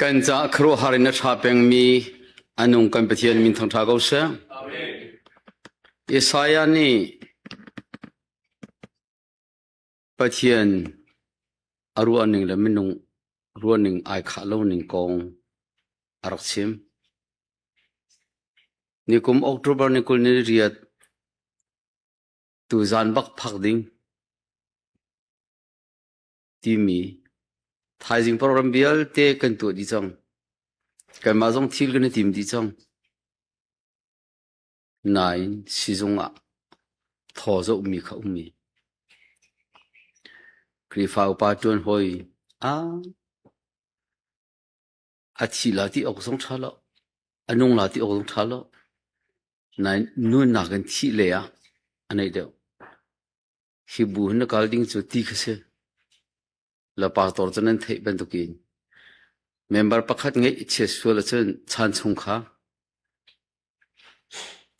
Kan caah khuaruahhar in a ṭha pengmi a nung kan Pathian min thangṭha ko seh. Isaiah nih Pathian a ruahning le minung ruahning ai khah loning kong a rak chim. Nikum October ni 20 ni riat tuzan bak phak ding timi thaizing program vialte kan tuah dih cang. Kanmah zong thil kan i tim dih cang. Nain sizung ah thaw zohmi kha um i Khrihfa upa ṭuan hawi ah a thi la ti awk zong ṭha lo, a nung la ti awk zong ṭha lo. Nain nunnak in thih lei ah a neih deuh. Hi bu hin na kal ding cu ti kha si. La pastor cu nan theih bantukin member pakhat ngeih chiat sual ahcun chan chung kha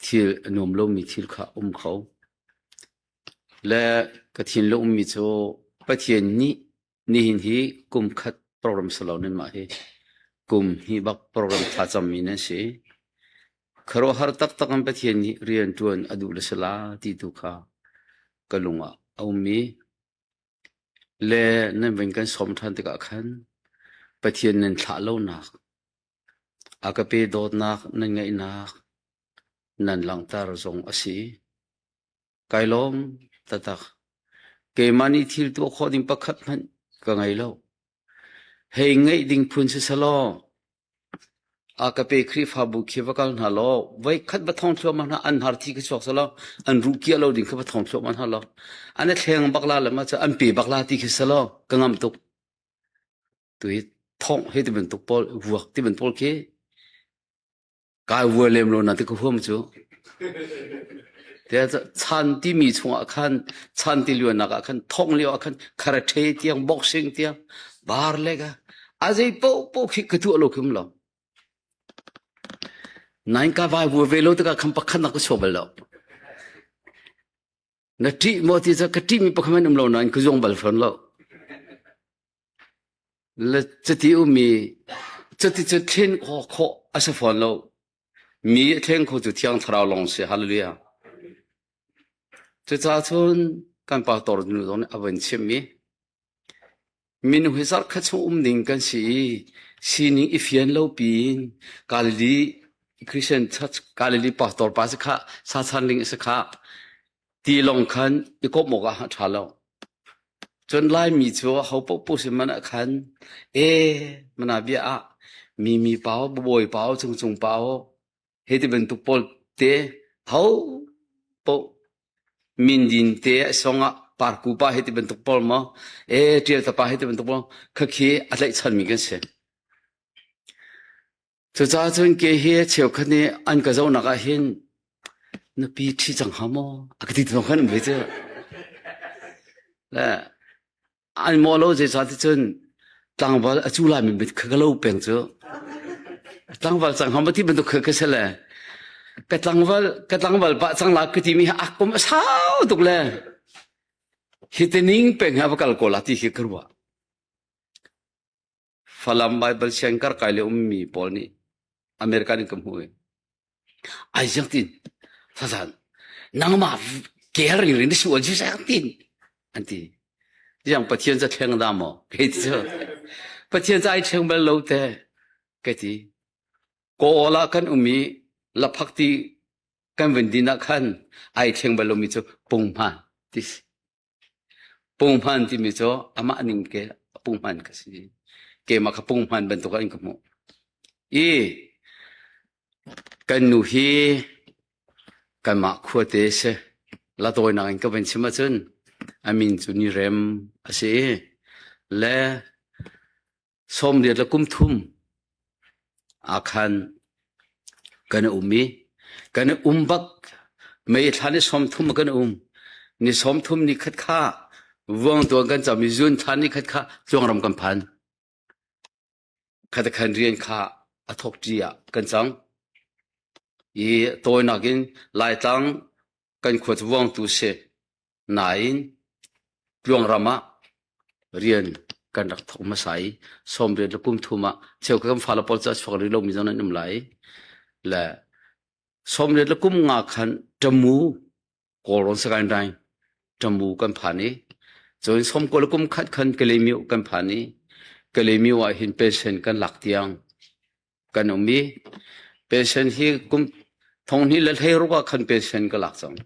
thil a nuam lomi thil kha um kho. Le ka thinlung ummi cu Pathian nih nihin hi kum khat program si lo nan mah hi kum hnih bak program thlacammi nan si. Khuaruahhar taktak in Pathian nih rian ṭuan a duh le si la ti tu kha ka lung ah a ummi le nan van kan sawm ṭhan tikah khan Pathian nan thlah lonak, a ka pe dawtnak nan ngeihnak nan langhter zong a si. Kai lawm taktak. Keimah nih thil tuah khawh ding pakhat hmanh ka ngei lo. Hei ngeih ding phun si selaw a ka pe Khrihfabu khi va kal hna law voikhat va thong thluahmah hna an har thi khi chuak selaw an ruh kiah lo ding kha va thong thluahmah hna law an i thleng bak la le ma cu an pe bak la ti khi selaw ka ngam tuk. Tu hi thong hi ti bantuk pawl vuak ti bantuk pawl khi Kai vua lem lo na ti ka huam cu. Tiah chan timi chungah khan chan ti luanak ah khan thong lio ah khan karate tiang boxing tiang bar le ka a zei po po khi ka tuah lo khim lo. Nain ka vai vua ve lo tikah khan pakhat nak ka chuak bal lo. Na ṭih maw ti cu ka ṭihmi pakhat hmanh um lo nain ka zuang bal fawn lo. Le cuti ummi cuti cu thlen khawh khawh a si fawn lo. Mi a thleng kho cu Thiang Thlarau lawng si. Hallelujah. Cucaah cun kan pastor nu zong nih a van chimmi Minung hi zarhkhat chung um ding kan si i sining i fian lo piin Galilee Christian Church Galilee pastor pa si khah sachan ling si khah ti lawng khan i kawmh awk ah a ṭha lo. Cun Laimi cu ho paohpaoh sin man ah khan e mana bia ah mi mi pau bawi pau cungcung pau Hi ti bantuk pawl te ho paoh mindin te a song ah parku pa hi ti bantuk pawl maw e ṭial ta pa hi ti bantuk pawl khakhi a tlaihchanmi kan si. Cucaah cun ke hi cheukhat nih an ka zohnak ah hin nupi ṭhi cang hnga maw a ka ti tu khan um ve cu. Le An maw lo zeicah ti cun tlangval a cu laimi mit kha ka lo peng cu. Tlangval cang ham ti bantuk kha ka si le ka tlangval ka tlangval pah cang la ka timi hi a kum a sau tuk le hi te ning peng ha va kal ko la ti khi ka ruah. Falam Baibal sianginn karkai le ummi pawl nih American in ka hmuh i ai siang tin sazan nangmah kel ring ring na sual cu siang tin an ti. Tiang Pathian ca thleng da maw? Kei ti cu Pathian ca ai thleng bal lo te ka ti. Kawl ah kan um i laphak ti kan vun din ah khan ai thleng bal lomi cu punghman ti si. Punghman timi cu amah ning ke punghman ka si. Keimah kha punghman bantuk ah in ka hmuh. I kan nu hi kanmah khuate si. Latawinak in ka van chim ahcun a min cu Ni Rem a si i le 80 le kum thum ah khan kan i um i kan i um bak mei thla ni 30 kan um ni 30 ni khat kha vuangtuan kan cam i zun thla ni khat kha tluangram kan phan khat khan rian kha a thok ṭi ah kan cang i tawinak in Laitlang kan khua cu vuangtu si nain tluangram ah rian kan rak thawk hmasa i 80 le kum thum ah cheu kan fale pawl cu a chuak rih lomi zong nan um lai. Le 80 le kum nga khan Tamu Kawlrawn Sagaing Raing Tamu kan phan i cun 90 le kum khat khan Kalaymyo kan phan i Kalaymyo ah hin pension kan lak tiang kan um i pension hi kum thonghnih le 16 ah khan pension ka lak cang.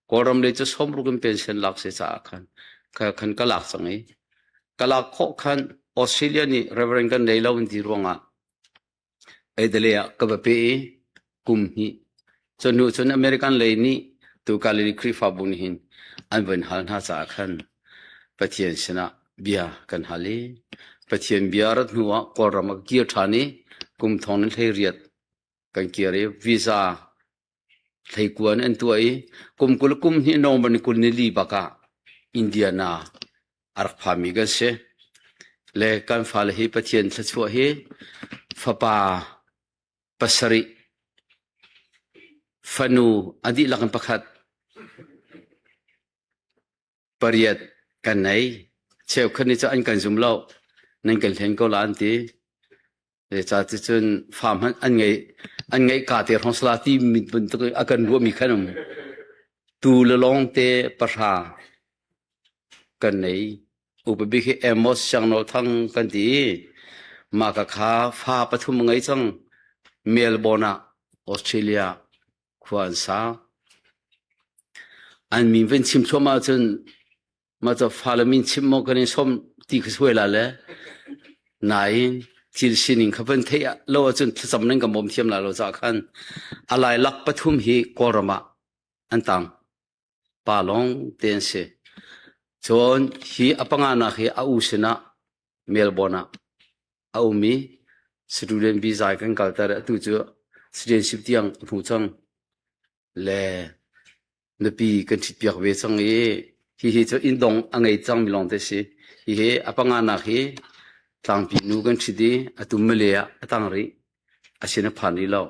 Kawlram lei cu 60 in pension lak si caah khan khan ka lak cang i ka lak khawh khan Australia nih Reverend kan nei lo an ti ruangah Adelaide ah ka va pe i kum hnih. Cu hnu cun American lei nih tu Galilee Khrihfabu nih hin an van hal hna caah khan Pathian sinah bia kan hal i Pathian bia rat hnu ah Kawlram ah ka kir ṭhan i kum thong in 18 kan kir i visa hleikuan an tuah i kum 20 kum hnih November ni 24 bak ah Indiana a rak phami kan si. Le kan fale hi Pathian thluachuah hi fapa pasarih fanu a dihlak in pakhat pariat kan nei. Cheukhat nih cun an kan zum lo. Nan kan hlen ko la an ti. Zeicahticun fa hmanh an ngei an ngeih ka te hrawng sala ti mi bantuk a kan ruahmi khan um. Tu le lawng te pahra kan nei. Upa bik hi Amos Siangnawl Thang kan ti i mah ka kha fa pathum a ngei cang. Melbourne ah Australia khua an sa. An min van chim thluahmah ahcun mah cu fale min chim maw kan in sawm ti kha suai la le nain thil sining kha van theih lo ahcun thlacam nan kan bawm thiam la lo caah khan a lailak pathum hi Kawlram ah an tang. Pa lawng te an si. Cun hi a panganak hi a u sinah Melbourne ah a um i student visa kan kalter i atu cu citizenship tiang a hmu cang. Le nupi kan ṭhitpiak ve cang i hihi cu inndong a ngei cangmi lawngte si. Hihi a panganak hi tlangpi nu kan ṭhit i atu Malay ah a tang rih. A sin a phan rih lo.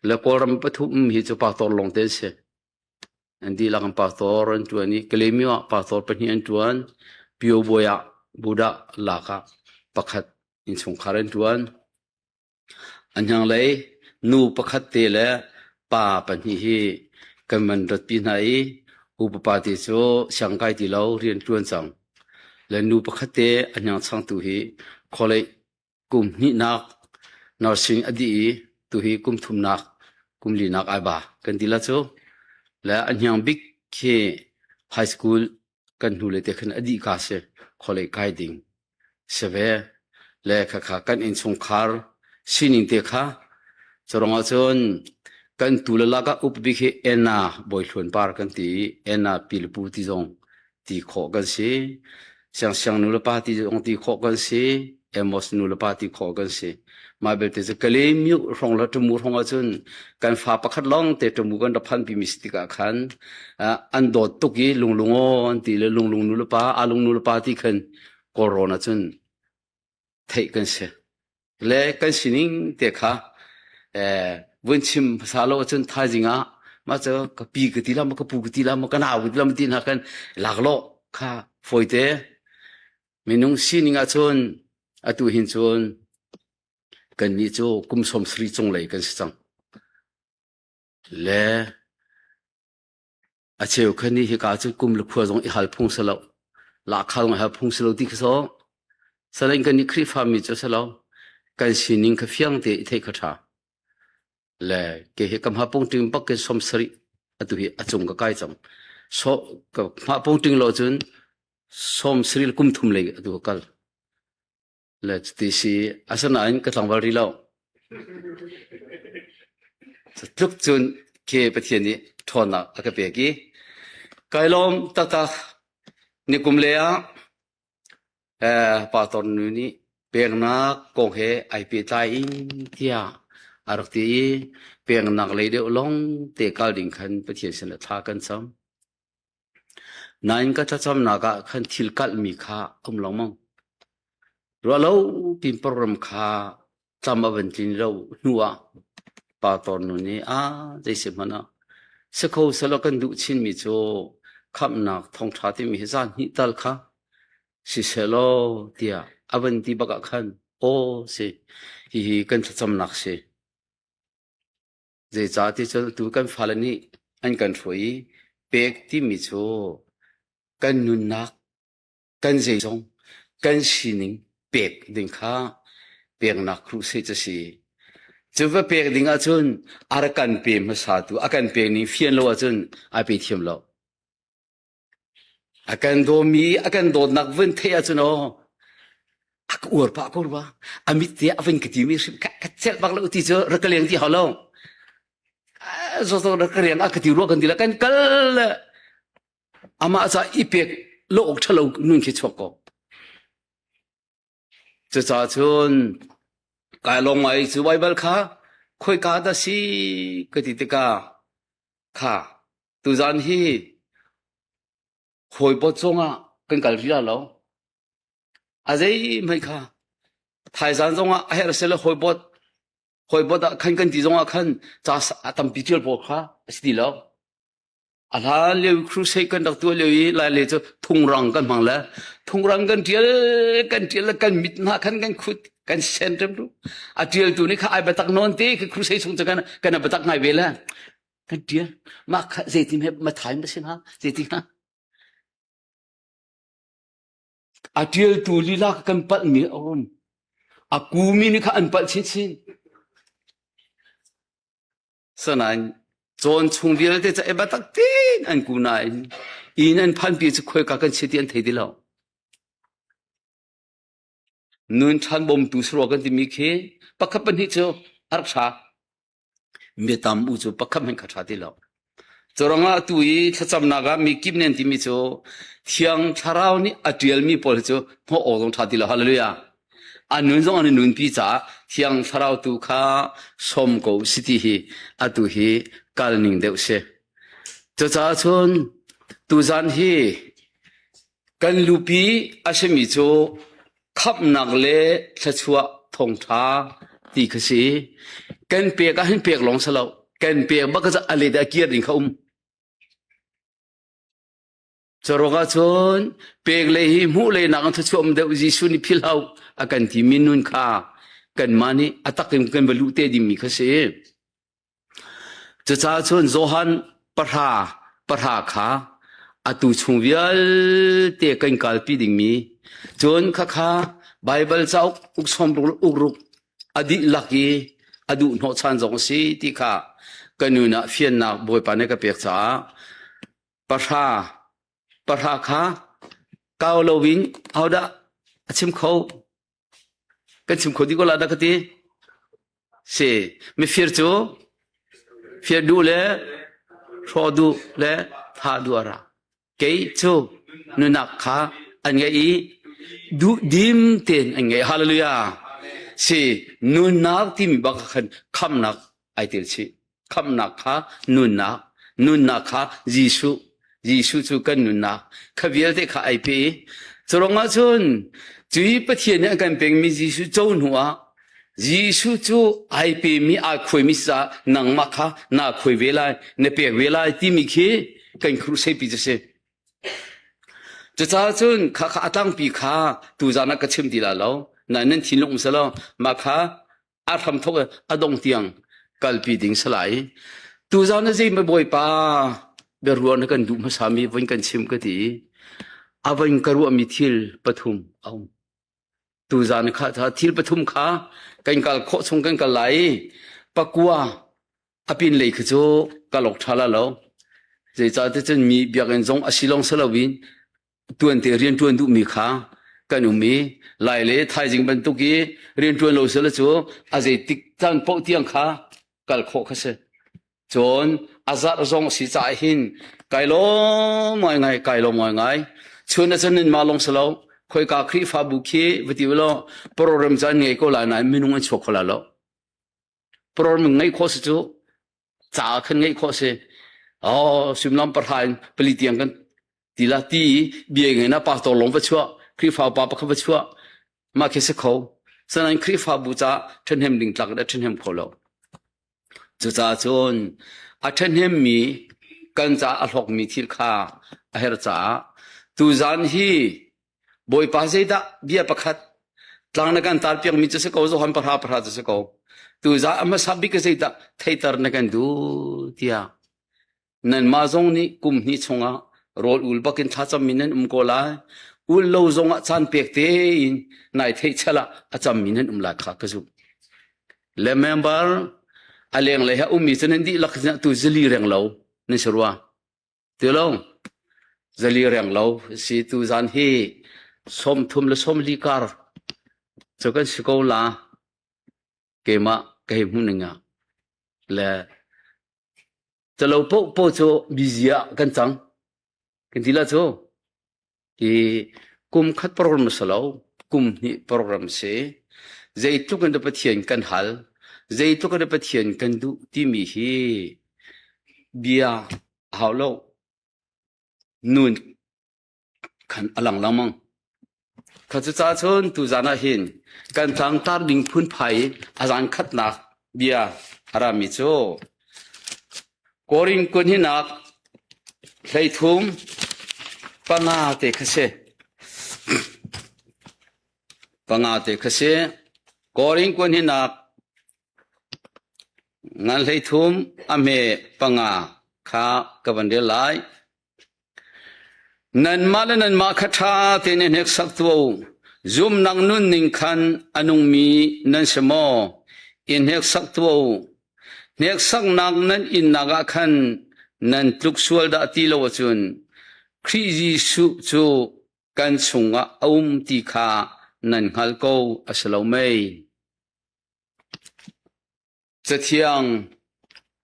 Le Kawlram pathum hi cu pastor lawngte an si. An dihlak in pastor an ṭuan i Kalaymyo ah pastor pahnih an ṭuan. Pyobawi ah Buddha lak ah pakhat innchungkhar an ṭuan. A hnanglei nu pakhat te le pa pahnih hi kan van ratpi hna i upa pa te cu siangkai ti lo rian ṭuan cang. Le nu pakhat te a hnang changtu hi college kum hnihnak nursing a dih i tuhi kum thumnak kum linak ai ba kan ti la cu. Le a hniang bik khi high school kan hnu le te khan a dih ka si college kai ding si ve. Le khakha kan innchungkhar sining te kha curang ahcun kan tu le lak ah up bik hi Anna Bawi Hluan Par kan ti i Anna Pilepu ti zong ti khawh kan si. Siangsiang nu le pa ti zong ti khawh kan si. Amos nu le pa ti khawh kan si. Mah belte cu Kalaymyo hrawng le Tamu hrawng ahcun kan fa pakhat lawng te Tamu kan rak phanpi mi si tikah khan an dawt tuk i lunglung aw an ti le lunglung nu le pa alung nu le pa ti khan Kawlrawn ahcun theih kan si. Le kan sining te kha vun chim hmasa lo ahcun thaizing ah mah cu ka pi ka ti la maw ka pu ka ti la maw ka nau ka ti la maw ti hna khan laklawh kha fawite minung sining ahcun atu hin cun kannih cu kum 70 cunglei kan si cang. Le a cheu khan nih hika cu kum le khua zong i hal phung si lo. Lahkhal ngai hal phung si lo ti khi so. Salain kan nih Khrihfa mi cu si lo. Kan sining kha fiang te i theih kha ṭha. Le ke hi ka hma pung ting bak ke 70 atu hi a cung ka kai cang. So ka hma pung ting lo cun 70 kum thum lei atu ka kal. Le cuti si asinain ka tlangval rih lo. Tluk cun ke Pathian nih ṭhawnnak a ka pek i kai lawm taktak. Nikum le ah eh, pastor nu nih peknak kong he ai pehtlai in tiah a rak ti i peknak lei deuh lawng te kal ding khan Pathian sin ah thla kan cam. Nain ka thlacamnak ah khan thil kalhmi kha a um lengmang. Ruahlo pin program kha tlam a van tlin lo hnu ah pastor nu nih ah zei hmanh ah si kho selaw kan duh chinmi cu khamhnak thawngṭha timi hi zan hnih tal kha. Sisehlaw tiah a van ti bak ah khan aw si hihi kan thlacamnak si. Zeicah ti cun tu kan fale nih an kan hruai i pek timi cu kan nunnak kan zeizong kan sining pek ding kha peknak crusade a si. Cu va pek ding ahcun a rak kan pe hmasa tu a kan pek ning fian lo ahcun ai pe thiam lo. A kan dawmi a kan dawtnak vun theih ahcun aw a ka uar pah ko rua. A mit te a vun ka timi hrim ka ka celh bak lo ti cu rak ka leng ti hau lo. Zozo rak ka riang a ka ti rua kan ti la kan kal le amah ca i pek lo awk ṭhalo nun khi chuak ko. Cucaah cun kai lawng ngai cu Baibal kha khoika dah si ka ti tikah kha tuzan hi hawibawt zongah kan kal rih lo. A zeihmanh kha thaizan zongah a herh sile hawibawt hawibawt ah khan kan ti zongah khan ca a tampi ṭial pawl kha a si ti lo. A hlan lio crusade kan rak tuah lio i Lailei cu thungrang kan hmang le thungrang kan ṭial kan ṭial le kan mit hna khan kan khut kan sen ṭem a ṭialtu nih kha ai biatak nawn te khi crusade chung cu kan kan biatak ngai ve le kan ṭial mah kha zeitin he mathai ma si hnga zeitin hnga a ṭialtu lila kan palh mi a um a kumi nih kha an palh chinchin Sanain cawn chung vialte cu ei biatak tein an ku nain inn an phanpi cu khoika kan si ti an thei ti lo. Nun ṭhan bawmtu sarua kan timi khi pakhat pahnih cu a rak ṭha. Mi tam u cu pakhat hmanh kha ṭha ti lo. Curuangah atu i thlacamnak ah mi kip nih an timi cu Thiang Thlarau nih a ṭialmi pawl hi cu hnawh awk zong ṭha ti lo. Hallelujah. A nun zong an i nunpi caah Thiang Thlarau tu kha sawm ko si ti hi atu hi kal ning deuh si. Cucaah cun tuzan hi kan lupi a simi cu khamhnak le thluachuah thawngṭha ti kha si. Kan pek ah hin pek lawng si lo. Kan pek bak kha a let a kir ding kha um. Curuang ahcun pek le hi hmuh le nak in thluachuah um deuh Jesuh nih philh a kan timi nun kha kanmah nih a tak in kan va luh te dingmi kha si. Cucaah cun Johan pahra pahra kha atu chung vialte kan kalpi dingmi cun khakha Baibal cauk uk sawm uk ruk a dihlak i a duh hnawhchan zong a si ti kha ka nun ah fiannak Bawipa nih ka pek caah pahra pahra kha kau loin hodah a chim kho kan chim kho dih ko la dah ka ti si mifir cu fir duh le hrawh duh le thah duh a ra kei cu nunak kha an ngeih i duhdim tein an ngeih hallelujah si nunnak timi bak khan khamnak ai tel chih khamhnak kha nunnak nunnak kha Jesuh Jesuh cu kan nunnak kha vialte kha ai pe i curuang ah cun cui Pathian nih a kan pekmi Jesuh co hnu ah Jesuh cu ai pemi ai khuaimi caah nangmah kha naa khuai ve lai na pek ve lai timi khi kan crusade pi cu si cucaah cun kha kha a tlangpi kha tuzan ah ka chim ti la lo na nan thinlung um selaw mah kha a hramthok a dong tiang kalpi ding salai tuzan na zei bawipa biaruah na kan duh hmasa mi von kan chim ka ti a von ka ruah mi thil pathum a um tuzan kha thil pathum kha kan kal khawh chung kan kal lai pakua a pin lei khi cu kalok tha la lo zeicah ti cun mi biakinn zong a si long si loin tuante rianṭuan duhmi kha kan um i lai le thaizing bantuk i rianṭuan lo sila cu a zeitik caan paoh tiang kha kal khawh kha si. Cun a zarh zong si caah hin kai lawm ngaingai kai lawm ngaingai chun a cun nan mah lawng si lo khoika Khrihfabu khi va ti ulaw program cu an ngei ko lai nain minung an chuak kho lai lo. Program ngeih khawh si cu ca khan ngeih khawh si. Oh, suimilam pahra in pali tiang kan ti la ti i bia ngei na pastor lawng va chuah Khrihfa upa pakhat va chuah mah khi si kho. Sanain Khrihfabu ca ṭhahnem ding tlak in a ṭhahnem kho lo. Cucaah cun a ṭhahnemmi kan ca a hlawkmi thil kha a herh caah tuzan hi. Bawipa zeidah bia pakhat tlang na kan tar piakmi cu si ko Johan pahra pahra cu si ko. Tu za a hmasa bik zeidah theiter na kan duh tiah nanmah zong nih kum hnih chungah rawl ul bakin thlacammi nan um ko lai. Ul lo zongah caan pek tein nai theih chel ah a cammi nan um lai kha ka zumh. Le member a lenglei he ummi cu nan dihlak tu zili reng lo nan si rua. Ti lo zali reng lo si tu zan hi 30 le 40 kar cu kan si ko la keimah ka hei hmuh ning ah le calo po po cu busy ah kan cang kan ti la cu i kum khat program si lo kum hnih program si zeitluk in Pathian kan hal zeitluk in Pathian kan duh timi hi bia a hau lo nun khan a lang lengmang kha cu ca cun tuzan ah hin kan tlangtar ding phunphai a zan khatnak bia a rami cu Korin kun hinak 13 panga te kha si. Panga te kha si. Korin kun hinak ngan 13 a hme panga kha ka van rel lai. Nanmah le nanmah kha ṭha tein i hneksak tuah u. Zumnak nunning khan a nungmi nan si maw? I hneksak tuah u. Hneksaknak nan innak ah khan nan tluk sual dah ti lo ahcun Khrih Jesuh cu kan chungah a um ti kha nan hngal ko a si lo mei? Cathiang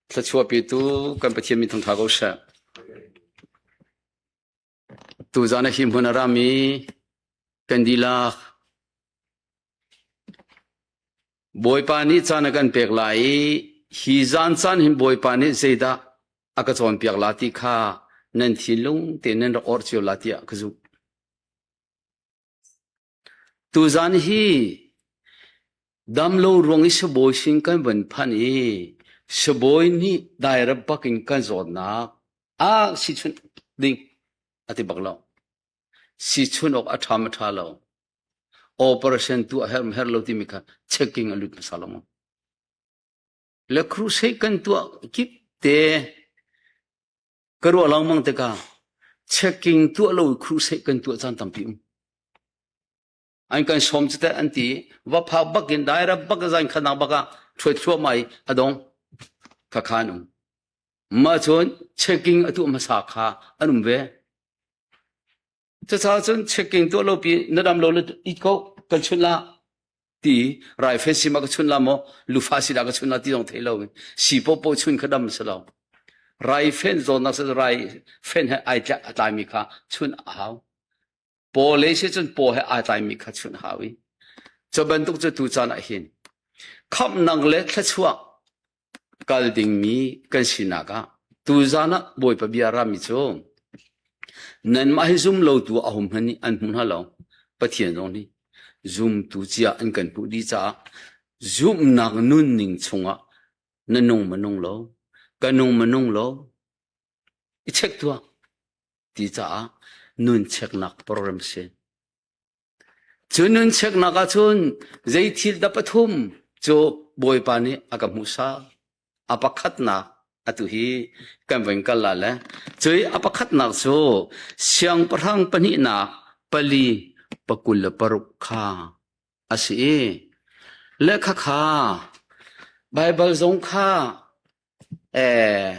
thluachuah petu kan Pathian min thangṭha ko seh. Tuzaan a hi hmun a rami kan dihlak Bawipa nih caan a kan pek lai i hi zan caan hin Bawipa nih zeidah a ka cawnpiak la ti kha nan thinlung tein nan rak orh cio la tiah ka zumh. Tuzaan hi damlo ruang i sibawi sin kan van phanh i sibawi nih dairep bak in kan zawtnak ah sichunh ding a ti bak lo. Sichunh awk a ṭha ma ṭha lo. Operation tuah herh ma herh lo timi kha checking a lut hmasa lo maw? Le crusade kan tuah kip te Ka ruah lengmang tikah checking tuah lo i crusade kan tuah caan tampi um. An kan sawm cu teh an ti va phak bak in daira bak zan khanak bak ah ṭhuai thluahmah i a dong kha kha an um. Mah cun checking a tuah hmasa kha an um ve. Cucaah cun checking tuah lo pi na dam lo le it ko kan chunh la ti raife si ma ka chun la maw lufa si dah ka chun la ti zong thei lo si popo chun kha dam si lo raifen zawnnak si raifen he ai tlak a tlai mi kha chun a hau paw le si cun paw he ai tlai mi kha chun hau i cu bantuk cu tu caan ah hin khamhnak le thluachuah kal dingmi kan sinak ah tuzan ah Bawipa bia rami cu nanmah hi zum lotu a hum hmanh nih an hmu hna lo Pathian zong nih zumtu cia an kan hmuh dih caah zumhnak nunning chungah na nung ma nung lo ka nung ma nung lo i check tuah ti caah nun cheknak program si Cu nun cheknak ahcun zei thil dah pathum cu Bawipa nih a ka hmuhsak. A pakhatnak atu hi kan van kal la le cui a pakhatnak cu siangpahrang pahnihnak pali pakul le paruk kha a si i le khakha Baibal zong kha eh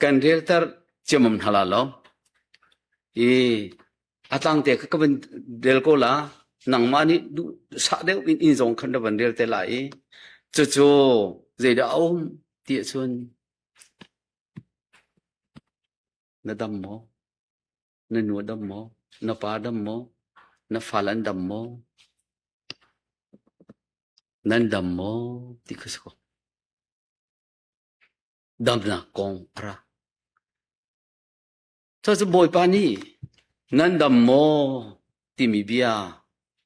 kan relter ciammam hna la lo i a tlangte kha ka van rel ko la nangmah nih duh sah deuh in inn zong khan na van rel te la i cucu zeidah a um ti ahcun na dam maw na nu a dam maw na pa dam maw na fal an dam maw nan dam maw ti kha si ko damnak kong a ra Cucu Bawipa nih nan dam maw timi bia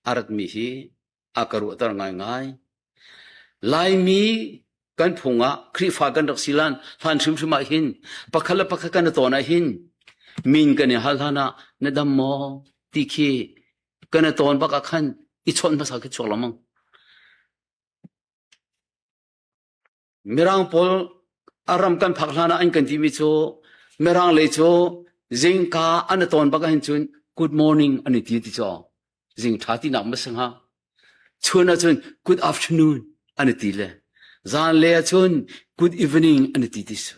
a ratmi hi a ka ruahter ngaingai. Laimi kan phung ah Khrihfa kan rak si lan hlan hrimhrim ah hin pakhat le pakhat kan i tawn ah hin min kan i hal hlan ah na dam maw ti khi Kan i tawn bak ah khan i chawnh hmasa khi chuak lengmang. Mirang pawl a ram kan phak hlan ah an kan timi cu Mirang lei cu zingka an i tawn bak ahhin cun good morning an i ti ti cu zing ṭha tinak ma si hnga. Chun ahcun good afternoon an i ti le zanlei ahcun good evening an i ti ti su.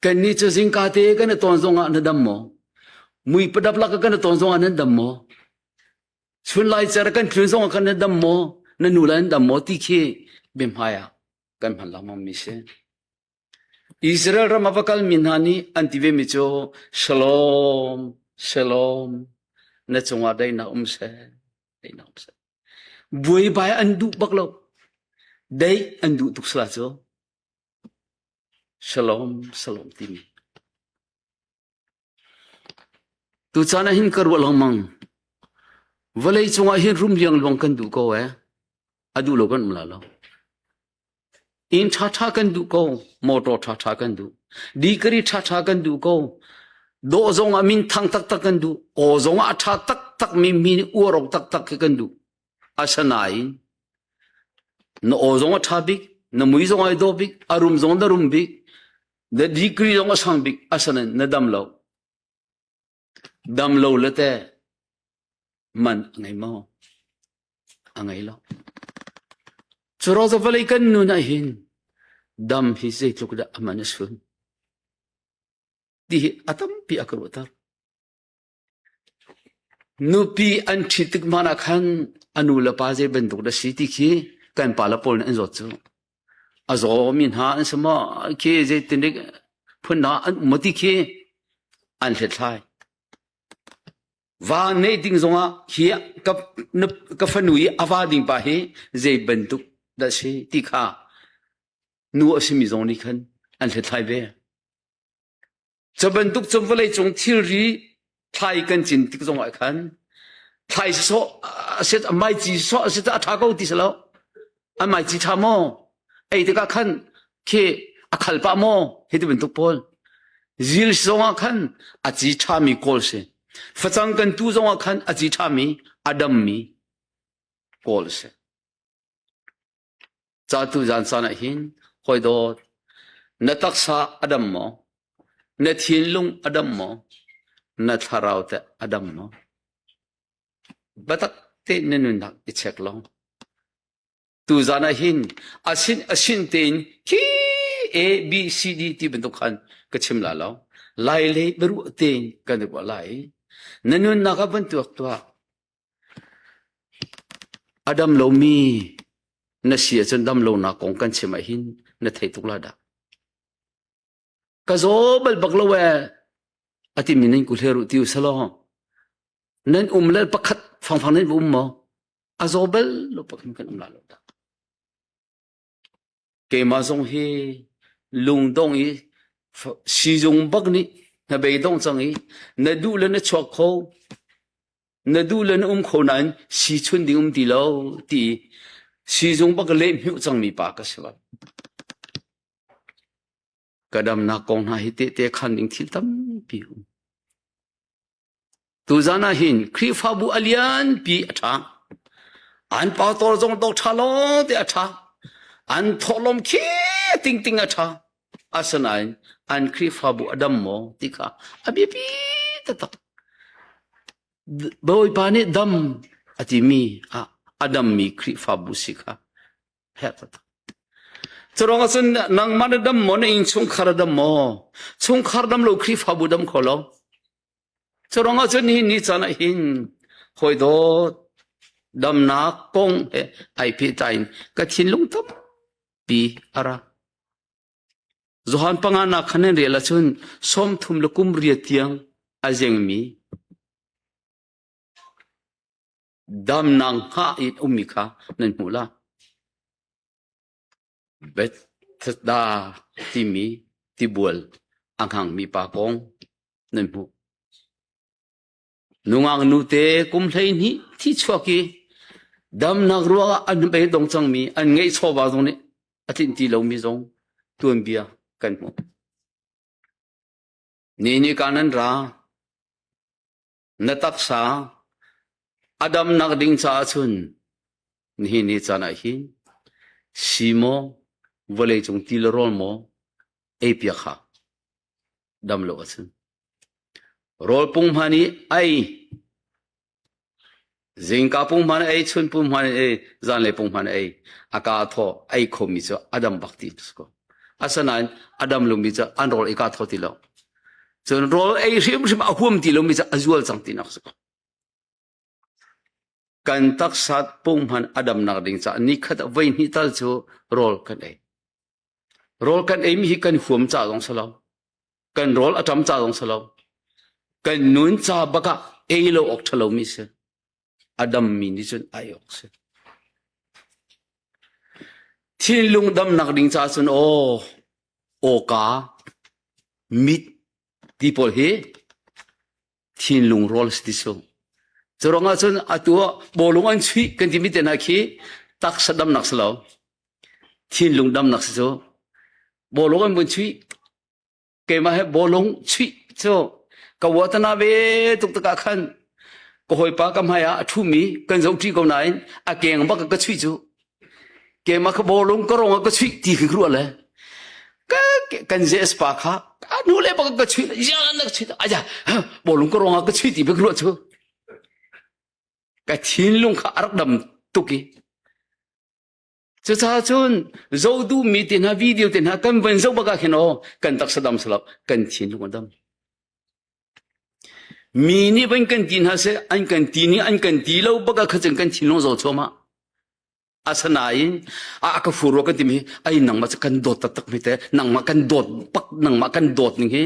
Kannih cu zingka te kan i tawn zongah na dam maw? Mui padap lak kan i tawn zongah nan dam maw? Chun lai cer kan tlun zongah kan na dam maw? Na nu le an dam maw? Ti khi biahmai ah kan hman lengmang mi si. Israel ram a va kalmi hna nih an ti vemi cu Shalom, Shalom, na cungah daihnak um seh, daihnak um seh. Buaibai an duh bak lo. Daih an duh tuk sala cu. Shalom, shalom timi. Tucaan ah hin ka ruah lengmang. Vawlei cungah hin rum liangluang kan duh ko eh. A duh lo kan um la lo. Inn ṭhaṭha kan duh ko, motor ṭhaṭha kan duh. Degree ṭhaṭha kan duh ko. Dawh zong ah min thang taktak kan duh. Aw zong ah a ṭha taktak mi mi nih uar awk taktak khi kan duh. Asinain na aw zong a ṭha bik, na mui zong ai dawh bik, a rum zong na rum bik, na degree zong a sang bik, asinain na dam lo. Dam lo le teh man a ngei maw? A ngei lo. Cu ruang vawlei kan nun ah hin dam hi zeitluk dah a man a sun ti hi a tampi a ka ruahter. Nupi an ṭhit tik hmanh ah khan a nu le pa zei bantuk dah si ti khi kan pa le pawl nih an zawt cu. A zawmi hna an si maw khi zeitin dik phun hna an um maw ti khi an hlethlai. Va neih ding zongah hi ka, ka fanu i a va ding pa hi zei bantuk dah si ti kha nu a simi zong nih khan an hlethlai ve. Cu bantuk cun vawleicung thilri thlai kan cin tik zongah khan thlai sawh a si maici sawh a si a ṭha ko ti si lo. An maici ṭha maw? Ei tikah khan khi a khal pah maw? Hi ti bantuk pawl. Zil zongah khan a ci ṭhami kawl si. Facang kan tu zongah khan a ci ṭhami a dammi kawl si. Ca tu zan caan ah hin hawi dawt na taksa a dam maw? Na thinlung a dam maw? Na thlarau teh a dam maw? Biatak tein na nunnak i check law. Tuzan ah hin asin asin tein khi A B C D ti bantuk khan ka chim la lo. Lai le biaruah tein kan i ruah lai. Na nunnak ah van tuak tuah. A dam lomi na si ahcun dam lonak kong kan chim ahhin na thei tuk la dah. Ka zaw bal bak lo ee a timi nan ku hleru ti usalaw nan um le pakhat fangfang nan um maw a zaw bal lo pakhat kan um la lo dah. Keimah zong hi lungdong i sizung bak nih hnabei dong cang i na duh le na chuak kho na duh le na um kho nain si chun ding um ti lo ti sizung bak leh hmiuh cangmi pa ka si bal. Ka damnak kong hna hi tehte khan ding thil tampi um. Tuzan ah hin Khrihfabu a lianpi a ṭha. An pastor zong dok ṭha lo te a ṭha. An thawhlawm khi tingting a ṭha. Asinain an Khrihfabu a dam maw ti kha a biapi taktak. Bawipa nih dam a timi ah a dammi Khrihfabu si kha herh taktak. Curuang ahcun nangmah na dam maw na innchungkhar a dam maw? Chungkhar dam lo Khrihfabu dam kho lo. Curuang ahcun nihin ni caan ah hin hawi dawt damnak kong he ai pehtlai in ka thinlung tampi a ra. Johan panga nak khan nan rel ahcun 30 le kum riat tiang a zengmi damnak hngah in ummi kha nan hmuh la. Bethesda timi tibual a hngangmi pa kong nan hmuh. Nungak nute kum 12 thi chuak i damnak ruangah an beidong cangmi an ngeih chawva zong nih a tlinh ti lomi zong tuanbia kan hmuh. Ni ni ka nan ra na taksa. A damnak ding caah cun nihin ni caan ah hin si maw vawlei cung ti le rawl maw ei piak ha dam lo ahcun rawl punghman i ei Zingka punghman ei, chun punghman ei, zanlei punghman ei, a ka thaw ei khomi cu a dam bak ti si ko. Asinain a dam lomi cu an rawl ei ka thaw ti lo. Cun rawl ei hrimhrim a huam ti lomi cu a zual cang tinak si ko. Kan taksa punghman a damnak ding caah nikhat ah voi hnih tal cu rawl kan ei. Rawl kan eimi hi kan huam ca zong si lo. Kan rawl a ṭam ca zong si lo. Kan nun ca bak ah ei lo awk ṭha lomi si. A dammi nih cun ai awk si. Thinlung damnak ding caah cun aw, awka, mit ti pawl hi thinlung rawl si ti su. Cu ruangah cun atu ah bawlung an chuih kan timi te hna khi taksa damnak si lo. Thinlung damnak si cu. Bawlung an vun chuih. Keimah he bawlung chuih cu ka watana ve tuk takah khan ka hawipa ka hmai ah a ṭhumi kan zohṭi ko nain a keng bak ka chuih cu. Keimah kha bawlung ka rong ah ka chuih ti khi ruah le ka kan JS pa kha a nu le bak ka chuih ya na ka chuih aja bawlung ka rong ah ka chuih ti bik ruah cu ka thinlung kha a rak dam tuk i cucaah cun zoh duhmi te hna video te hna kan van zoh bak ah khin aw kan taksa dam salo kan thinlung a dam mi nih van kan ti hna seh an kan ti nih an kan ti lo bak ah kha cun kan thinlung zo chuahmah Asinain a ka fur rua kan timi ai nangmah cu kan dawt taktak mi te nangmah kan dawt pak nangmah kan dawt ning hi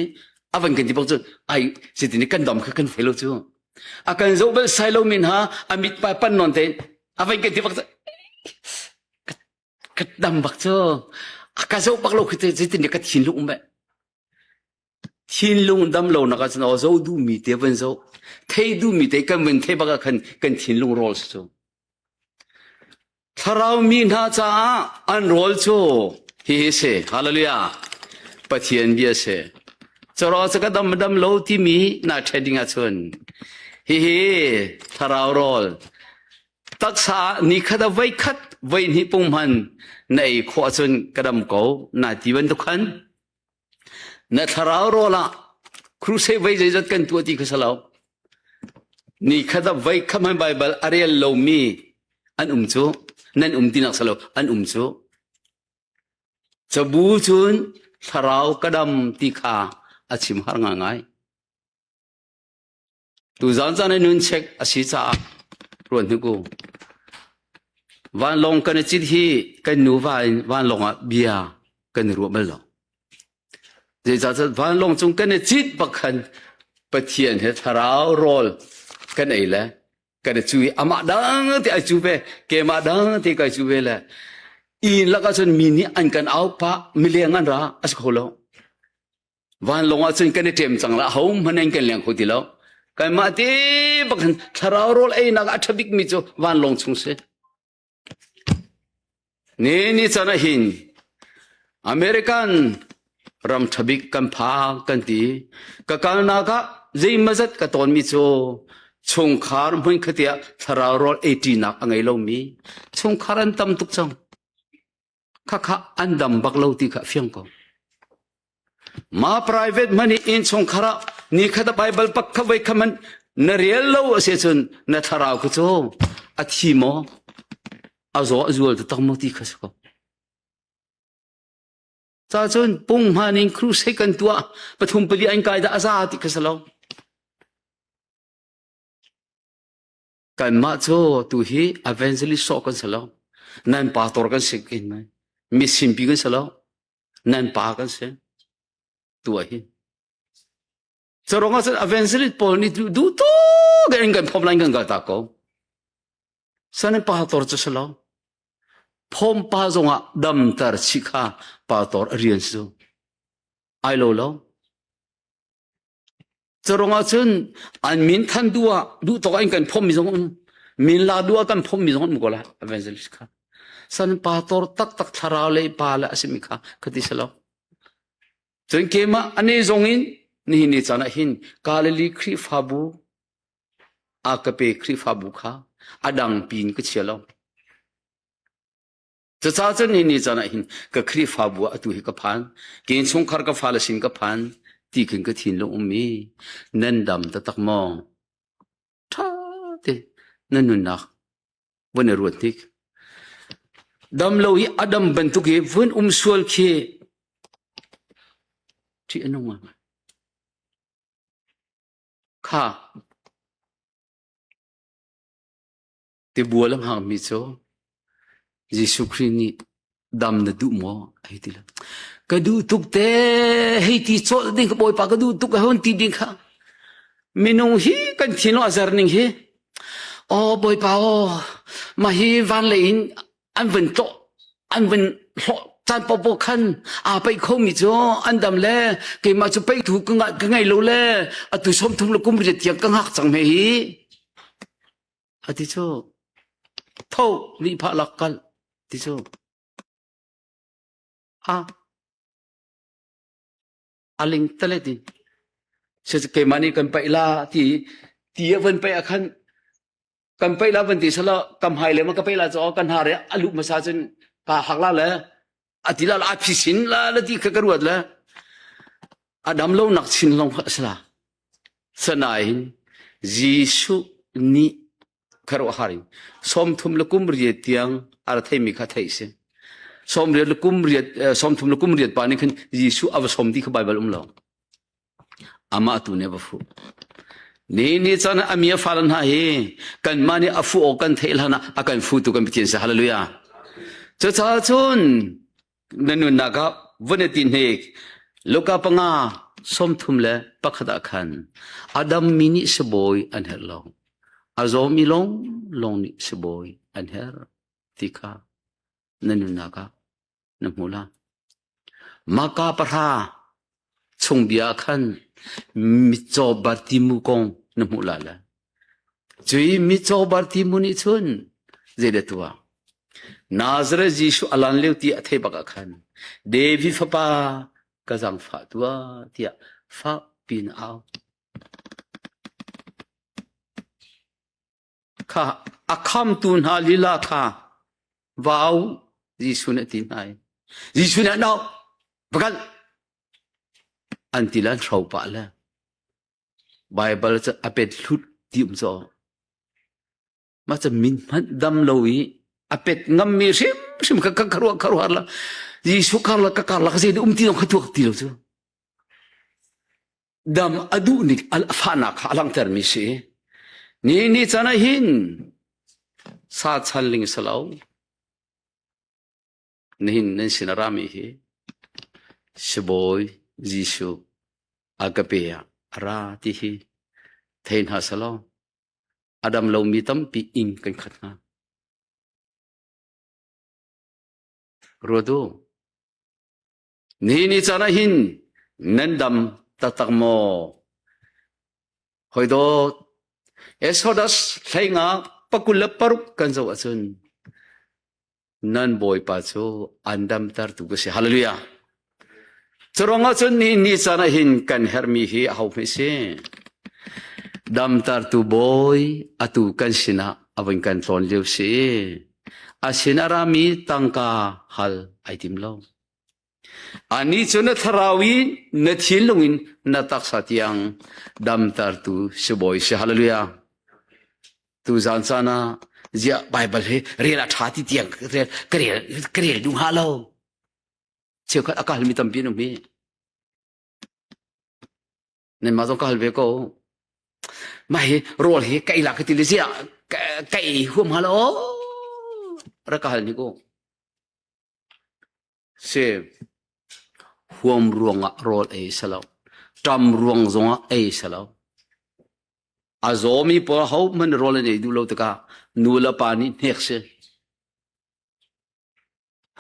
a van kan ti bak cu ai sitin kan dam kha kan thei lo cu a kan zoh bal sai lo min ha a mit pa pan non te a van kan ti bak cu ka dam bak cu a ka zoh bak lo khi te zeitin ka thinlung um Thinlung dam lonak ah cun aw zoh duhmi te van zoh thei duhmi te kan van thei bak ah khan kan thinlung rawl si cu. Thlarau mi hna caah an rawl cu hihi si. Hallelujah. Pathian bia si. Caraw cu ka dam dam lo timi na ṭhen ding ahcun hihi thlarau rawl taksa ah nikhat ah voikhat voihnih punghman na ei khawh ahcun ka dam ko na ti bantuk khan Na thlarau rawl ah crusade voi zeizat kan tuah ti kha si lo. Ni khat ah voi khat hmanh Baibal a rel lomi an um cu. Nan um tinak si lo, an um cu. Cabu cun thlarau ka dam ti kha a chim har ngaingai. Tuzaan caan i nun check a si caah ruat hnik u. Vanlawng kan i cit hi kan nuva in vanlawng ah bia kan i ruah bal lo. Zeicahtiah vanlawng cung kan i cit bak khan Pathian he thlarau rawl kan ei le kan i cu i amah dang te ai cu ve keimah dang te kai cu ve le inn lakah cun mi nih an kan au pah mileng an ra a si kho lo. Vanlawng ah cun kan i ṭem cang la hohmanh in kan leng kho ti lo. Kanmah te bak hin thlarau rawl einak a ṭha bikmi cu vanlawng chung si. Ni ni chan ah hin American ram ṭha bik kan phak kan ti. Ka kalnak ah zeimazat ka tawnmi cu chungkhar hmunkhat ah thlarau rawl eiṭinak a ngei lomi chungkhar an tam tuk cang. Khakha an dam bak lo ti kha a fiang ko. Ma private hmanh i innchungkhar ah nikhat a Bible pakhat voi khat hmanh na rel lo a si cun na thlarau kha cu a thi maw a zaw a zual taktak maw ti kha si ko. Ca cun punghman in crusade kan tuah pathum pali an kai dah a za ti kha si lo. Kanmah cu tu hi evangelist sawh kan si lo. Nan pastor kan si kin mai. Misimpi kan si lo. Nan pa kan si. Tu ah hin. Carong ah cun evangelist pawl nih duh tuk in kan phom lai kan kal ta ko. San pastor cu si lo. Phom pa zongah damter chih kha pastor a rian si. Ai lo lo. Carong ah cun an min than duh ah duh tawk in kan phommi zong um min la duh ah kan phommi zong um ko la evangelist kha san pastor taktak thlarau lei pa le a simi kha khati si lo cun keimah ane zong in nihin ni caan ah hin Galilee Khrihfabu. A ka pe Khrihfabu kha a dang pin ka chia lo. Cucaah cun ni ni caan ah hin ka Khrihfabu ah atu hi ka phan. Ke chungkhar ka fale sin ka phan ti khin ka thinlung ummi nan dam taktak maw? Ṭha te na nunnak vun i ruat hnik. Dam lo i a dam bantuk i vun um sual khi ṭih a nung ngai. Kha Tibual a hngakmi cu Jesuh Khrih nih dam na duh maw? A hei ti lo. Ka duh tuk te hei ti colh ding ka Bawipa ka duh tuk a hon ti ding kha. Minung hi kan thinlung a zer ning hi. Aw Bawipa aw mah hi van lei in an vun tlawh an vun hlawh caan popo khan aa paih khomi cu an dam le keimah cu paih-tu ka ngei lo le atu 30 le kum riat tiang ka ngak cang hme hi. A ti cu tho lihphah lak kal ti cu a a ling talet in si keimah nih kan paih la ti ti a van paih ah khan kan paih la van ti sala kam hai le ma ka paih la cu kan ha re a luh hmasa cun ka hak la le a ti la a phisin la la ti kha ka ruat le a dam lo nak chin long kha a la sanain Jesuh nih kharuahhar in 30 le kum riat tiang a ra theimi kha theih si sawm riat le kum riat 30 le kum riat pa nih khan Jesuh a va som ti kha Baibal um lo Amah tu nih a va fuh. Ni ni caan a mi a fale hna hi kanmah nih a fuh awk kan theih hlan ah a kan futu kan Pathian si. Hallelujah. Cucaah cun na nunnak ah vun i ti hnik. Luka panga 31 ah khan Adam mi nih sibawi an herh lo. A zawmi lawng lawng nih sibawi an herh ti kha na nunnak ah na hmu la. Maka pahra chung bia khan mitcaw Bartimu kong na hmuh la le. Cui mitcaw Bartimu nih cun zeidah tuah? Nazareth Jesuh a lan lio ti a thei bak ah khan David fapa ka zaangfah tuah tiah fak piin a au. Kha a khamtu hna lila kha va au Jesuh nih a ti hna i Jesuh nih no va kal an ti le an hro pah le Baibal cu a pet hlut ti um caw mah cu min hmanh dam lo i a pet ngammi hrimhrim kha ka ruah ka ruah la Jesuh karlak ka karlak zei um ti zong kha tuak ti lo cu dam a duh ning a fahnak kha a langhtermi si. Ni ni caan ah hin sa chan ling si lo. Nihin nan sin a rami hi sibawi Jesuh a ka pe ah a ra ti hi thei hna selaw a dam lomi tampi inn kan khat hnga. Ruat u. Nihin ni caan ah hin nan dam taktak maw? Hawi dawt, Exodus hleinga 26 kan zoh ahcun nan Bawipa cu an damtertu ka si. Hallelujah. Curuang ahcun nihin ni caan ah hin kan herhmi hi aho hme si? Damtertu Bawi atu kan sinah a vun kan tlawn lio si. A sin a rami tangka hal ai tim lo. Anih cu na thlarau i na thinlung in na taksa tiang damtertu sibawi si. Hallelujah. Tu zan caan ah ziah Bible hi rel a ṭha ti tiang rel ka rel ka rel duh hnga lo. Cheukhat a kalmi tampi an um hi. Nanmah zong ka hal ve ko. Mah hi rawl hi ka ei la ka ti le ziah ka ei huam hnga lo. Rak ka hal ni ko. Si huam ruangah rawl ei si lo. Ṭam ruang zongah ei si lo. A zawmi pawl ho hmanh rawl an ei duh lo tikah nu le pa nih hnek si.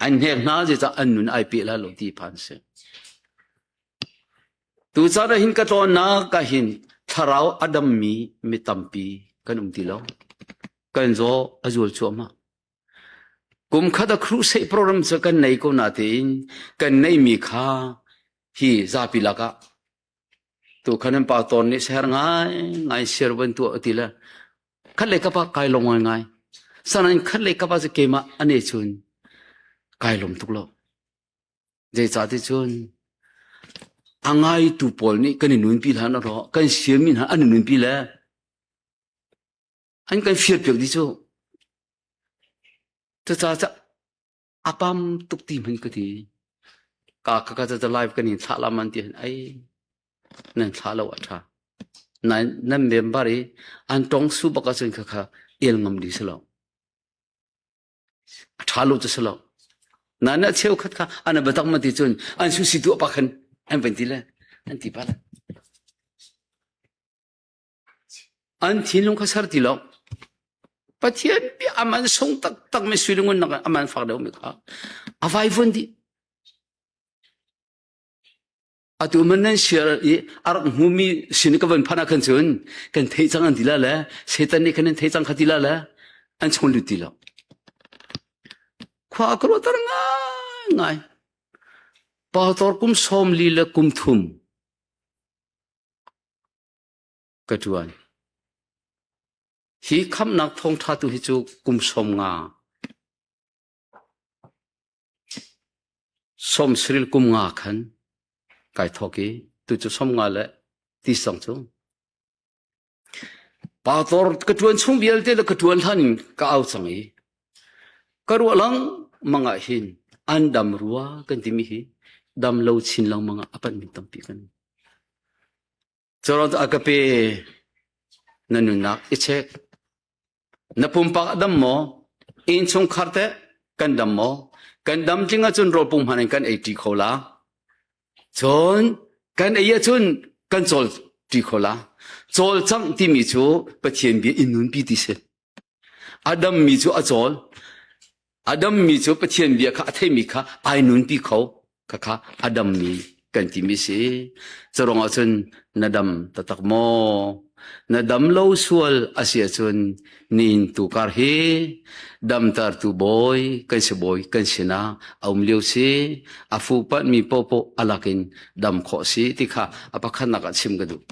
An hnek hna zeicah an nun ai peh la lo ti phan si. Tucaan ah hin ka tlawnnak ah hin thlarau a dammi mi tampi kan um ti lo. Kan zaw a zual cuahmah. Kum khat a crusade program cu kan nei ko natein kan neihmi kha hi zapi lakah tu khan an pa tawn nih ser ngai ngai siar van tuah ti le. Khat le kap ah kai lawm ngaingai. Sanain khat le kap ah cu keimah ane cun kai lawm tuk lo. Zeicah ti cun a ngaitu pawl nih kan i nunpi hlan a rawh kan siami hna an i nunpi le an kan fir piak dih cu. Cucaah a pam tuk ti hmanh ka ti. Ka ka ka ca live kan in thlah la man ti hin ai nan thlah lo a ṭha. Nan nan member i an tong su bak ahcun kha kha el ngam ding si lo. A ṭha lo cu si lo. Nain a cheukhat kha an biatak ma ti cun an su si tu pa khan an van ti le an ti pa le. An thinlung kha ser ti lo. Pathian bia aman sung taktak mi sui lungun nak aman fak deuh mi kha a vai vun dih. Atu man nan share i a rak hmumi sin ka van phan ah khan cun kan theih cang an ti la le Satan nih khan an theih cang kha ti la le an chung lut ti lo. Khua ka ruahter ngai ngai. Pastor kum sawm li le kum thum ka ṭuan. Hi khamhnak thawngṭha tu hi cu kum sawm nga sawm saril kum nga khan kai thawk i tu cu sawm nga le ti song cu Pastor ka ṭuan chung vialte le ka ṭuan hlan in ka au cang i ka ruah lengmang ah hin an dam rua kan timi hi dam lo chin lengmang ah a panhmi tampi kan Curuang a ka pe na nunnak i check. Na pumpak a dam maw? Innchungkhar teh kan dam maw? Kan dam tling ahcun rawl pung hmanh in kan ei ṭi kho la. Cun kan ei ahcun kan cawl ṭi kho la. Cawlcangh timi cu Pathian bia in nunpi ti si. A dammi cu a cawl. A dammi cu Pathian bia kha a theimi kha ai nunpi kho. Khakha a dammi kan timi si. Curuang ahcun na dam taktak maw? Na dam lo sual a si ahcun nihin tukar hi damtertu bawi kan si bawi kan sinah a um lio si. A fuhpanhmi paohpaoh a lakin dam khawh si ti kha a pakhatnak ah chim ka duh.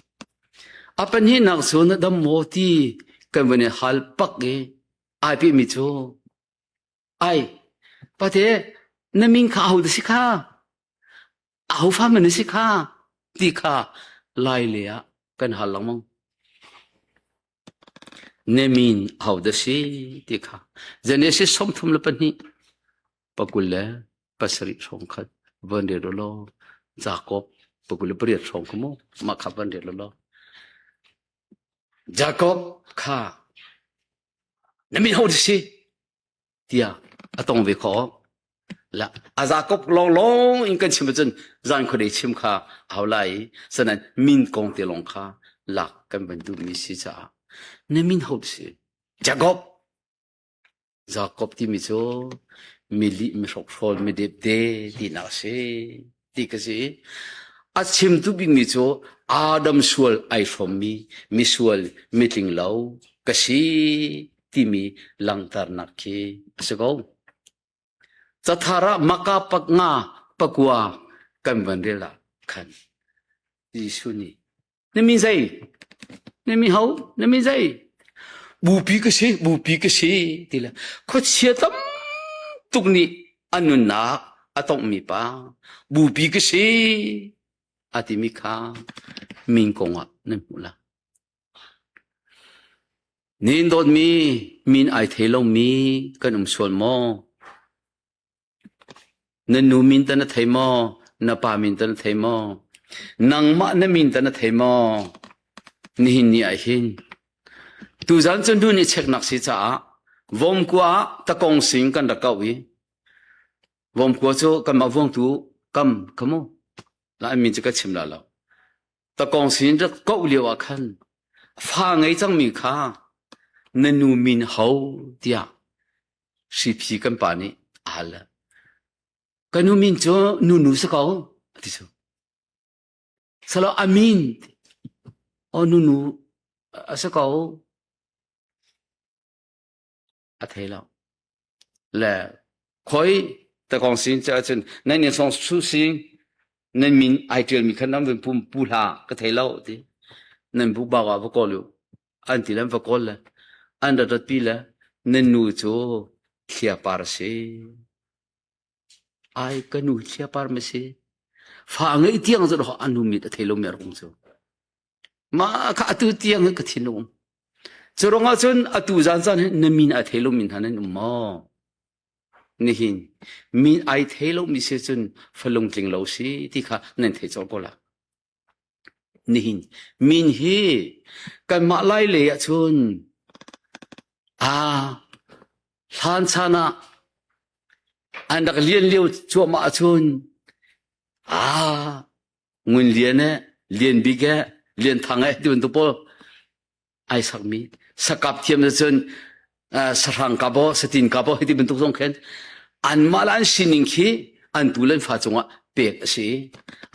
A pahnihnak cu na dam maw ti kan van i hal pak i ai pehmi cu ai pate na min kha aho dah si kha aho fa man na si kha ti kha lai le ah kan hal lengmang. Na min aho dah si ti kha Genesis 32 pakul le pasarih hrawng khat van rel law Jakob pakul le pariat hrawng kha mu mah kha van rel law Jakob kha na min ho si tiah a tong ve kho la a Jakob lawng lawng in kan chim ahcun zan khuadei chim kha a hau lai i sanan min kong te lawng kha lak kan van duhmi si caah na min ho si Jakob Jakob timi cu milih, mihrokhrawl, midepde tinak a si ti ka si. A chimtu bikmi cu Adam sual ai hrawmmi misual mitling lo ka si timi langhternak khi a si ko. Cathar ah Maka paknga pakua kan van rel ah khan Jesuh nih Na mi zei? Na mi ho? Na mi zei? Bupi ka si, bupi ka si ti le khuachia tam tuk nih a nunnak a tonghmi pa bupi ka si a timi kha min kong ah nan hmuh la. Nin dawtmi min ai thei lomi kan um sual maw? Na nu min ta na thei maw? Na pa min ta na thei maw? Nangmah na min ta na thei maw? Nihin ni ah hin tuzan cu nu nih cheknak si caah Vomkua ah takong sing kan rak kauh i Vomkua cu kanmah vuangtu kam kha mu la min cu ka chim la lo takong sin rak kauh lio ah khan fa ngei cangmi kha na nu min ho tiah Hriphi kan pa nih a hal. Ka nu min cu nunu si ko a ti cu. Salo a min o nunu a si ko a thei lo. Le khoi takong sin cu ahcun nan nih song su sing nan min ai ṭial mi khan nan vun pum pu hlah ka thei lo ti. Nan bu bak ah va kawl u. An ti le an va kawl le. An rat rat pi le na nu cu thliapar a si. Ai ka nu thliapar ma si. Fa ngeih tiang cu a nu mit a thei lomi a rak um cu. Mah kha atu tiang ka thinlung um. Cu ruangah cun atu zan caan hin na min ai thei lomi hna nan um maw? Nihin min ai thei lomi si cun fa lungtling lo si ti kha nan thei colh ko la. Nihin min hi kanmah lai lei ah cun aa hlan chan ah an rak lian lio cuahmah ahcun aa Ngun Lian eh, Lian Bik eh, Lian Thang eh ti bantuk pawl ai sakmi sakap thiam na cun sahrang kap aw satin kap aw hiti bantuk zong khin anmah le an sining khi an tu le an fa cungah pek a si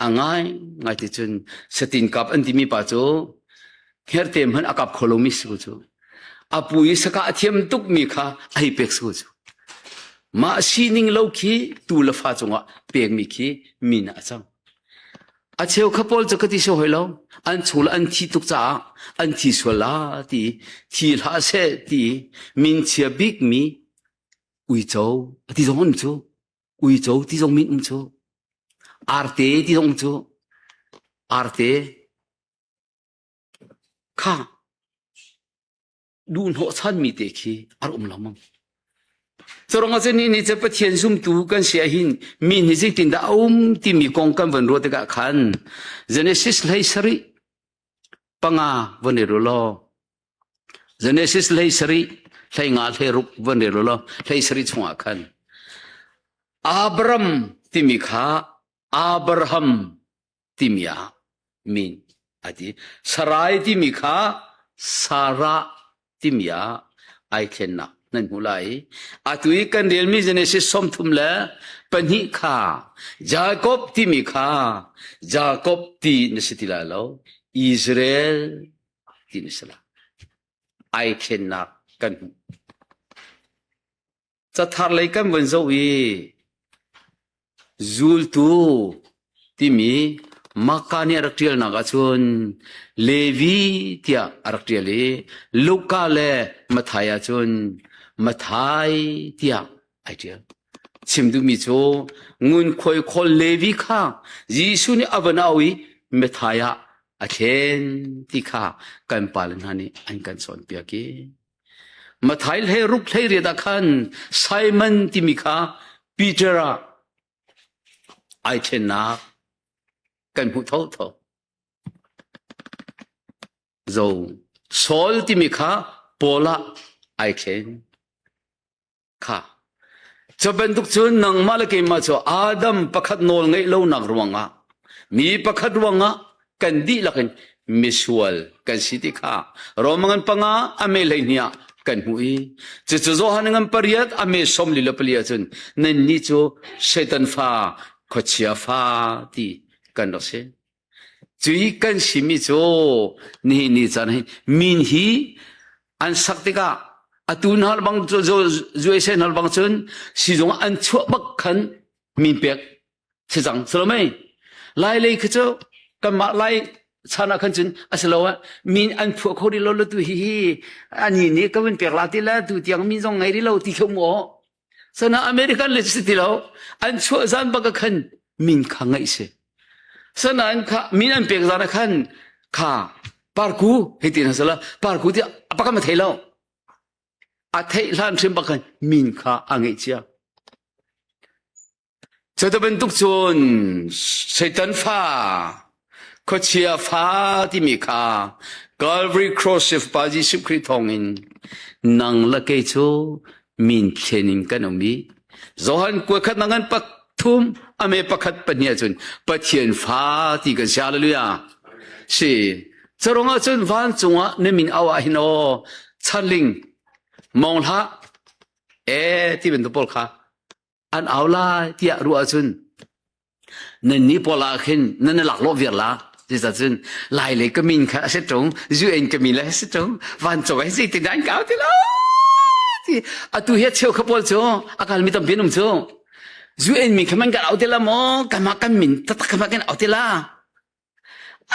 a ngai ngai ti cun satin kap an timi pa cu hngerhte hmanh a kap kho lomi si ko cu a pu i saka a thiam tukmi kha a hei pek si ko cu mah sining lo khi tu le fa cungah pekmi khi min ah a cang A cheu kha pawl cu ka ti si hoi lo. An chung le an thi tuk caah an thi sual la ti thi hlah seh ti min chia bikmi uico a ti zong um cu. Uico ti zong min um cu. Arte ti zong um cu. Arte kha duhhnawhchanmi te khi a rak um lengmang. Curuangah cun ni nih cun Pathian zumtu kan si ahhin mi nih zeitindah a um timi kong kan van ruah tikah khan Genesis hlei sarih panga van i law Genesis hlei sarih hlei nga hlei ruk van rel law hlei sarih chungah khan Abram timi kha Abraham timi ah min a ti. Sarai timi kha Sarah timi ah ai thlennak nan hmu lai. Atu i kan relmi Genesis 32 kha Jacob timi kha Jacob ti na si ti lai lo Israel ti na si lai. Ai thlennak kan hmuh. Cathar lei kan vun zoh i zultu timi Marka nih a rak ṭialnak ahcun Levi tiah a rak ṭial i Luka le Matthai ahcun Matthai tiah ai ṭial. Chim duhmi cu ngunkhuai khawl Levi kha Jesuh nih a van auh i Matthai ah a thlen ti kha kan pale hna nih an kan cawnpiak i Matthai hlei ruk hlei riat ah khan Simon timi kha Peter ah ai thlennak kan hmuh thotho. Zo Saul timi kha Paul ah ai thlen. Kha. Cu bantuk cun nangmah le keimah cu Adam pakhat nawl ngeih lonak ruangah mi pakhat ruangah kan dihlak in misual kan si ti kha Roma ngan panga a me 12 ah kan hmuh i cucu Johan ngan pariat a me 44 ahcun nannih cu Satan fa khuachia fa ti kan rak si. Cui kan simi cu nihin ni caan hi min hi an sak tikah atu hna bang USA hna bang cun sizung an chuah bak khan min pek si cang si mei lai lei khi cu kanmah lai chan ah khan cun a si lo ah min an phuah kho rih lo lo tu hi hi ani nih ka vun pek la ti la tu tiang min zong ngei rih lo ti kho mu sana American le si ti lo an chuah zan bak khan min kha ngaih si Sanain kha min an pek zan ah khan kha parku hei ti hna sala parku ti a pakam a thei lo. A theih hlan hrim bak khan min kha a ngeih cia. Cu bantuk cun Satan fa khuachia fa timi kha Calvary Cross pa Jesuh Khrih thawngin nang le kei cu min thlen in kan um i Johan kuakhat na ngan pathum ame pakhat pahnih ahcun Pathian fa ti kan si hallelujah si carong ahcun vancung ah na min au ah hin aw chanling mong hlah e ti bantuk pawl kha an au lai tiah ruah ahcun nan nih pawl ah khin nan i laklawh viar la cucacun lai lei ka min kha a si ṭung UN ka min le a si ṭung vancung ai zeitin dah an kau ti lo ti atu hi a cheu kha pawl cu a kalmi tampi an um cu UN min kha man kan au ti la maw kanmah kan min taktak kha kan au ti la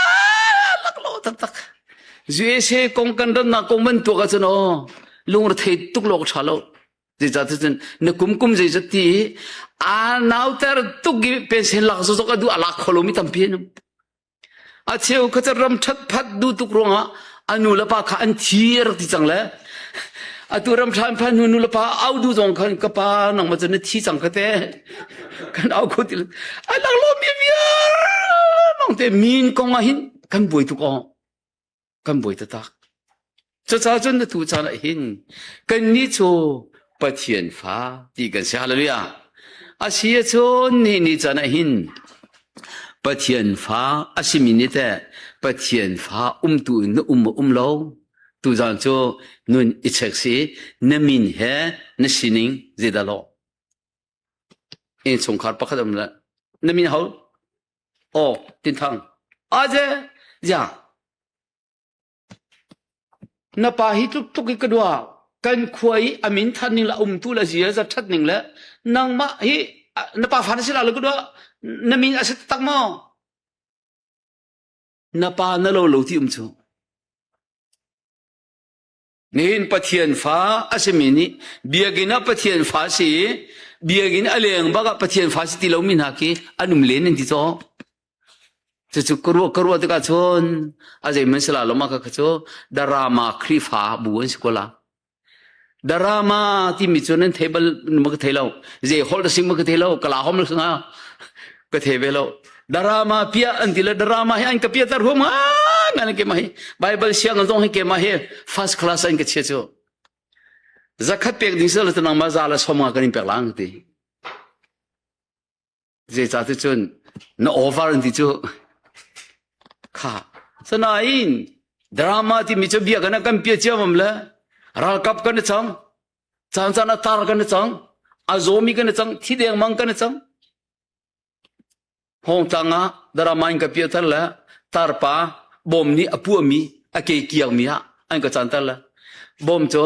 Ah, laklawh taktak. USA kong kan rannak kong van tuak ahcun aw. Lungrethei tuk lo ka ṭha lo. Zeicahtiah na kum kum zeizat ti i aa nauter tuk i pension lak zokzok a duh a lak kho lomi tampi an um. A cheu kha cu ram ṭhat phat duh tuk ruangah a nu le pa kha an thi a rak ti cang le atu ram ṭha an phan hnu nu le pa au duh zong khan ka pa nangmah cu na thi cang kha te kan au kho ti lo. A lang lomi vial lawng te min kong ah hin kan buai tuk aw. Kan buai taktak. Cucaah cun na tu caan ah hin kannih cu Pathian fa ti kan si. Hallelujah. A si ahcun ni ni caan ah hin Pathian fa a simi nih teh Pathian fa umtu in na um maw um lo? Tuzaan cu nun i check si na min he na sining zeidah lawh? Innchungkhar pakhat um le na min ho? Aw, Tinthang. Aze, ya. Na pa hi tluk tluk hi ka dua. Kan khua i a min than ning le a umtu le zia za that ning le nangmah hi na pa fa na si la lo ka dua. Na min a si tak maw? Na pa na lo lo ti um cu. Nihin Pathian fa a simi nih biakinn ah Pathian fa si i biakinn a leng bak ah Pathian fa si ti lomi hna khi an um len an ti caw. Cucu ka ruah ka ruah tikah cun a zeihmanh si la lo mah kha cu Darama Khrihfa bu an si ko la. Darama timi cu nan thei bal ma ka thei lo. Zei holh da sing ma ka thei lo. Kala hom nga ka thei ve lo. Darama pia an ti le drama hi an ka pia tar huam ngan ke ma hi Bible siang zong hi ke ma hi first class an ka chia chu zakhat pek ding sel tanang ma za la som nga kan in pek lang ti zei ca ti cun na over an ti chu kha sanain drama ti mi chu bia kan kan pia chiam le ralkap kan chang caan caan a tar kan chang a zomi kan chang thi deng mang kan chang Hawngtlang ah drama in ka piahter le tarpa bawm nih a puahmi a ke kiangmi ah an ka canter le bawm cu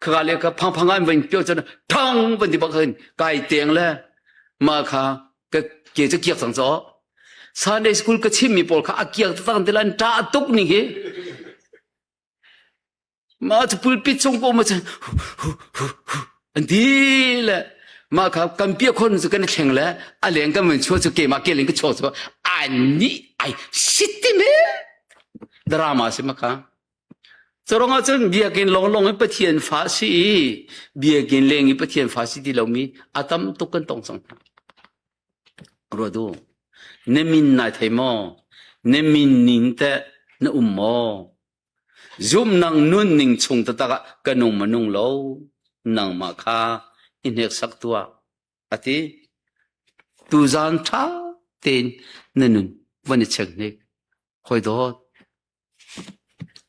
khaka le ka phangphang ah an van piah cun thang van ti bak khin kai teng le mah kha ka ke cu kiak cang caw Sunday school ka chimmi pawl kha a kiak taktak an ti le an ṭah tuk ning hi Mah cu pulpit chung ko ma cu an ti le mah kha kan pia khon cu kan thleng le a leng kan van chuah cu keimah ke leng ka chuak cu an nih ai siti me drama si ma kha Carong ah cun biakinn longlong in Pathian fa si i biakinn leng i Pathian fa si ti lomi a tam tuk kan tong cang hna. Ruat u. Na min nai thei maw? Na min ning teh na um maw? Zumhnak nunning chung taktak ah ka nung ma nung lo, nangmah kha i hneksak tuah, a ti. Tuzaan ṭha tein na nun van i check hnik. Hawi dawt.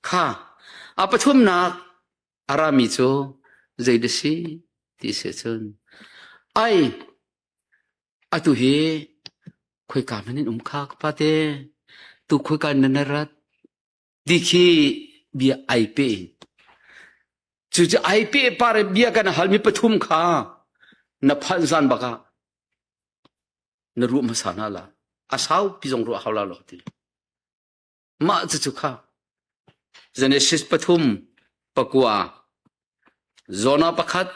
Kha, a pathumnak a rami cu zei dah si ti si cun, ai, atu hi khoika hmanh in um kha ka pate, tu khoika na na rat, ti khi bia ai pe cucu ai pe par bia kan halmi pathum kha na phanh zan bak ah na ruah hmasa hna la a sau pi zong ruah hau la lo ti mah cucu kha Genesis pathum pakua Zona pakhat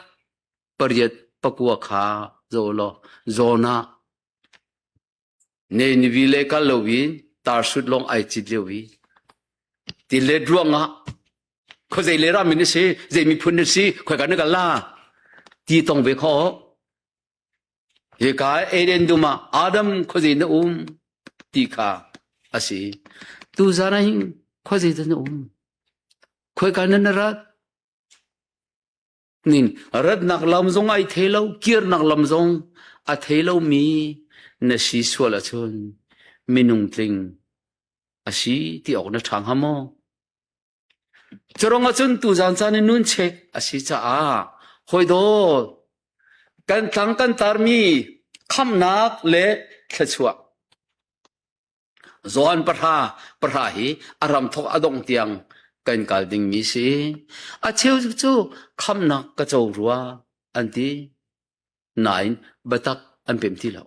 pariat pakua kha zo law Zona Ninive le kal loin Tarsut lawng ai cit lio i tilet ruangah khuazei le ram in a si, zei miphun na si, khoika na kal la ti tong ve kho. Hika Eden dum ah Adam khuazei na um ti kha a si. Tuzan ah hin khuazei dah na um? Khoika na na rat? Nin ratnak lam zong ai thei lo, kirnak lam zong a thei lomi na si sual ahcun minung tling a si ti awk na ṭha hnga maw? Curang ahcun tuzaan caan in nun chek a si caah hawi dawt kan tlang kan tarmi khamnak le thluachuah Johan pahra pahra hi a ramthok a dongh tiang kan kal dingmi si. A cheu cu khamnak ka co rua an ti. Nain biatak an pem ti lo.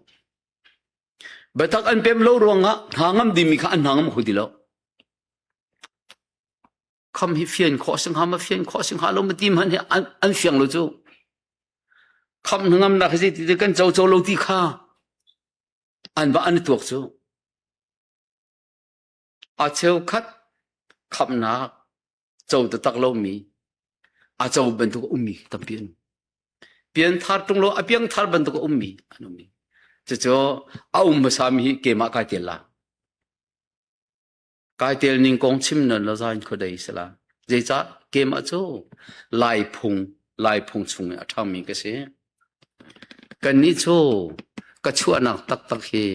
Biatak an pem lo ruangah hna ngam dingmi kha an hna ngam kho ti lo. Kham hi fian khawh si hnga ma fian khawh si hnga lo ma ti hmanh hi an, an fiang lo cu. Kham hnangamnak hi zeiti kan co co lo ti kha an va an i tuak cu. A cheukhat khamnak co taktak lomi a co bantuk a ummi tampi an um. Pianthar ṭung lo a piangthar bantuk a ummi an um. Cucu a um hmasami hi keimah kai tel la. Kai tel ning kong chim nan lo zain khuadei sila. Zeicah keimah cu Lai phung Lai phung chung i a ṭhangmi ka si. Kannih cu ka chuahnak taktak hi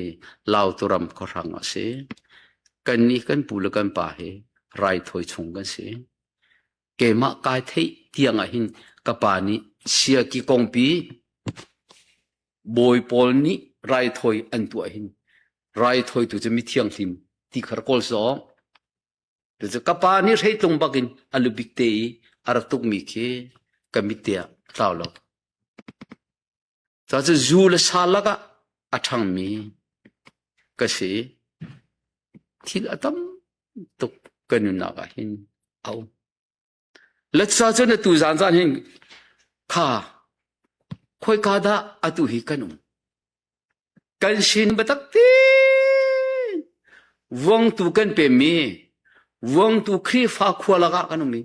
Lauturam khuahrang a si. Kannih kan pu le kan pa hi raithawi chung kan si. Keimah kai theih tiang ah hin ka pa nih siaki kongpi bawi pawl nih raithawi an tuah hin raithawitu cu mi thianghlim ti kha rak kawl sawh. Cucu ka pa nih hreitlung bakin a lubik te i a rak tukmi khi ka mit te ah a tlau lo. Cucu zu le sa lakah a ṭhangmi ka si. Thil a tam tuk ka nunnak ah hin a um. Letsa cu na tu zan zan hin kha khoika dah atu hi kan um. Kan sin biatak tein vuangtu kan pemmi vuangtu Khrihfa khua lakah kan um i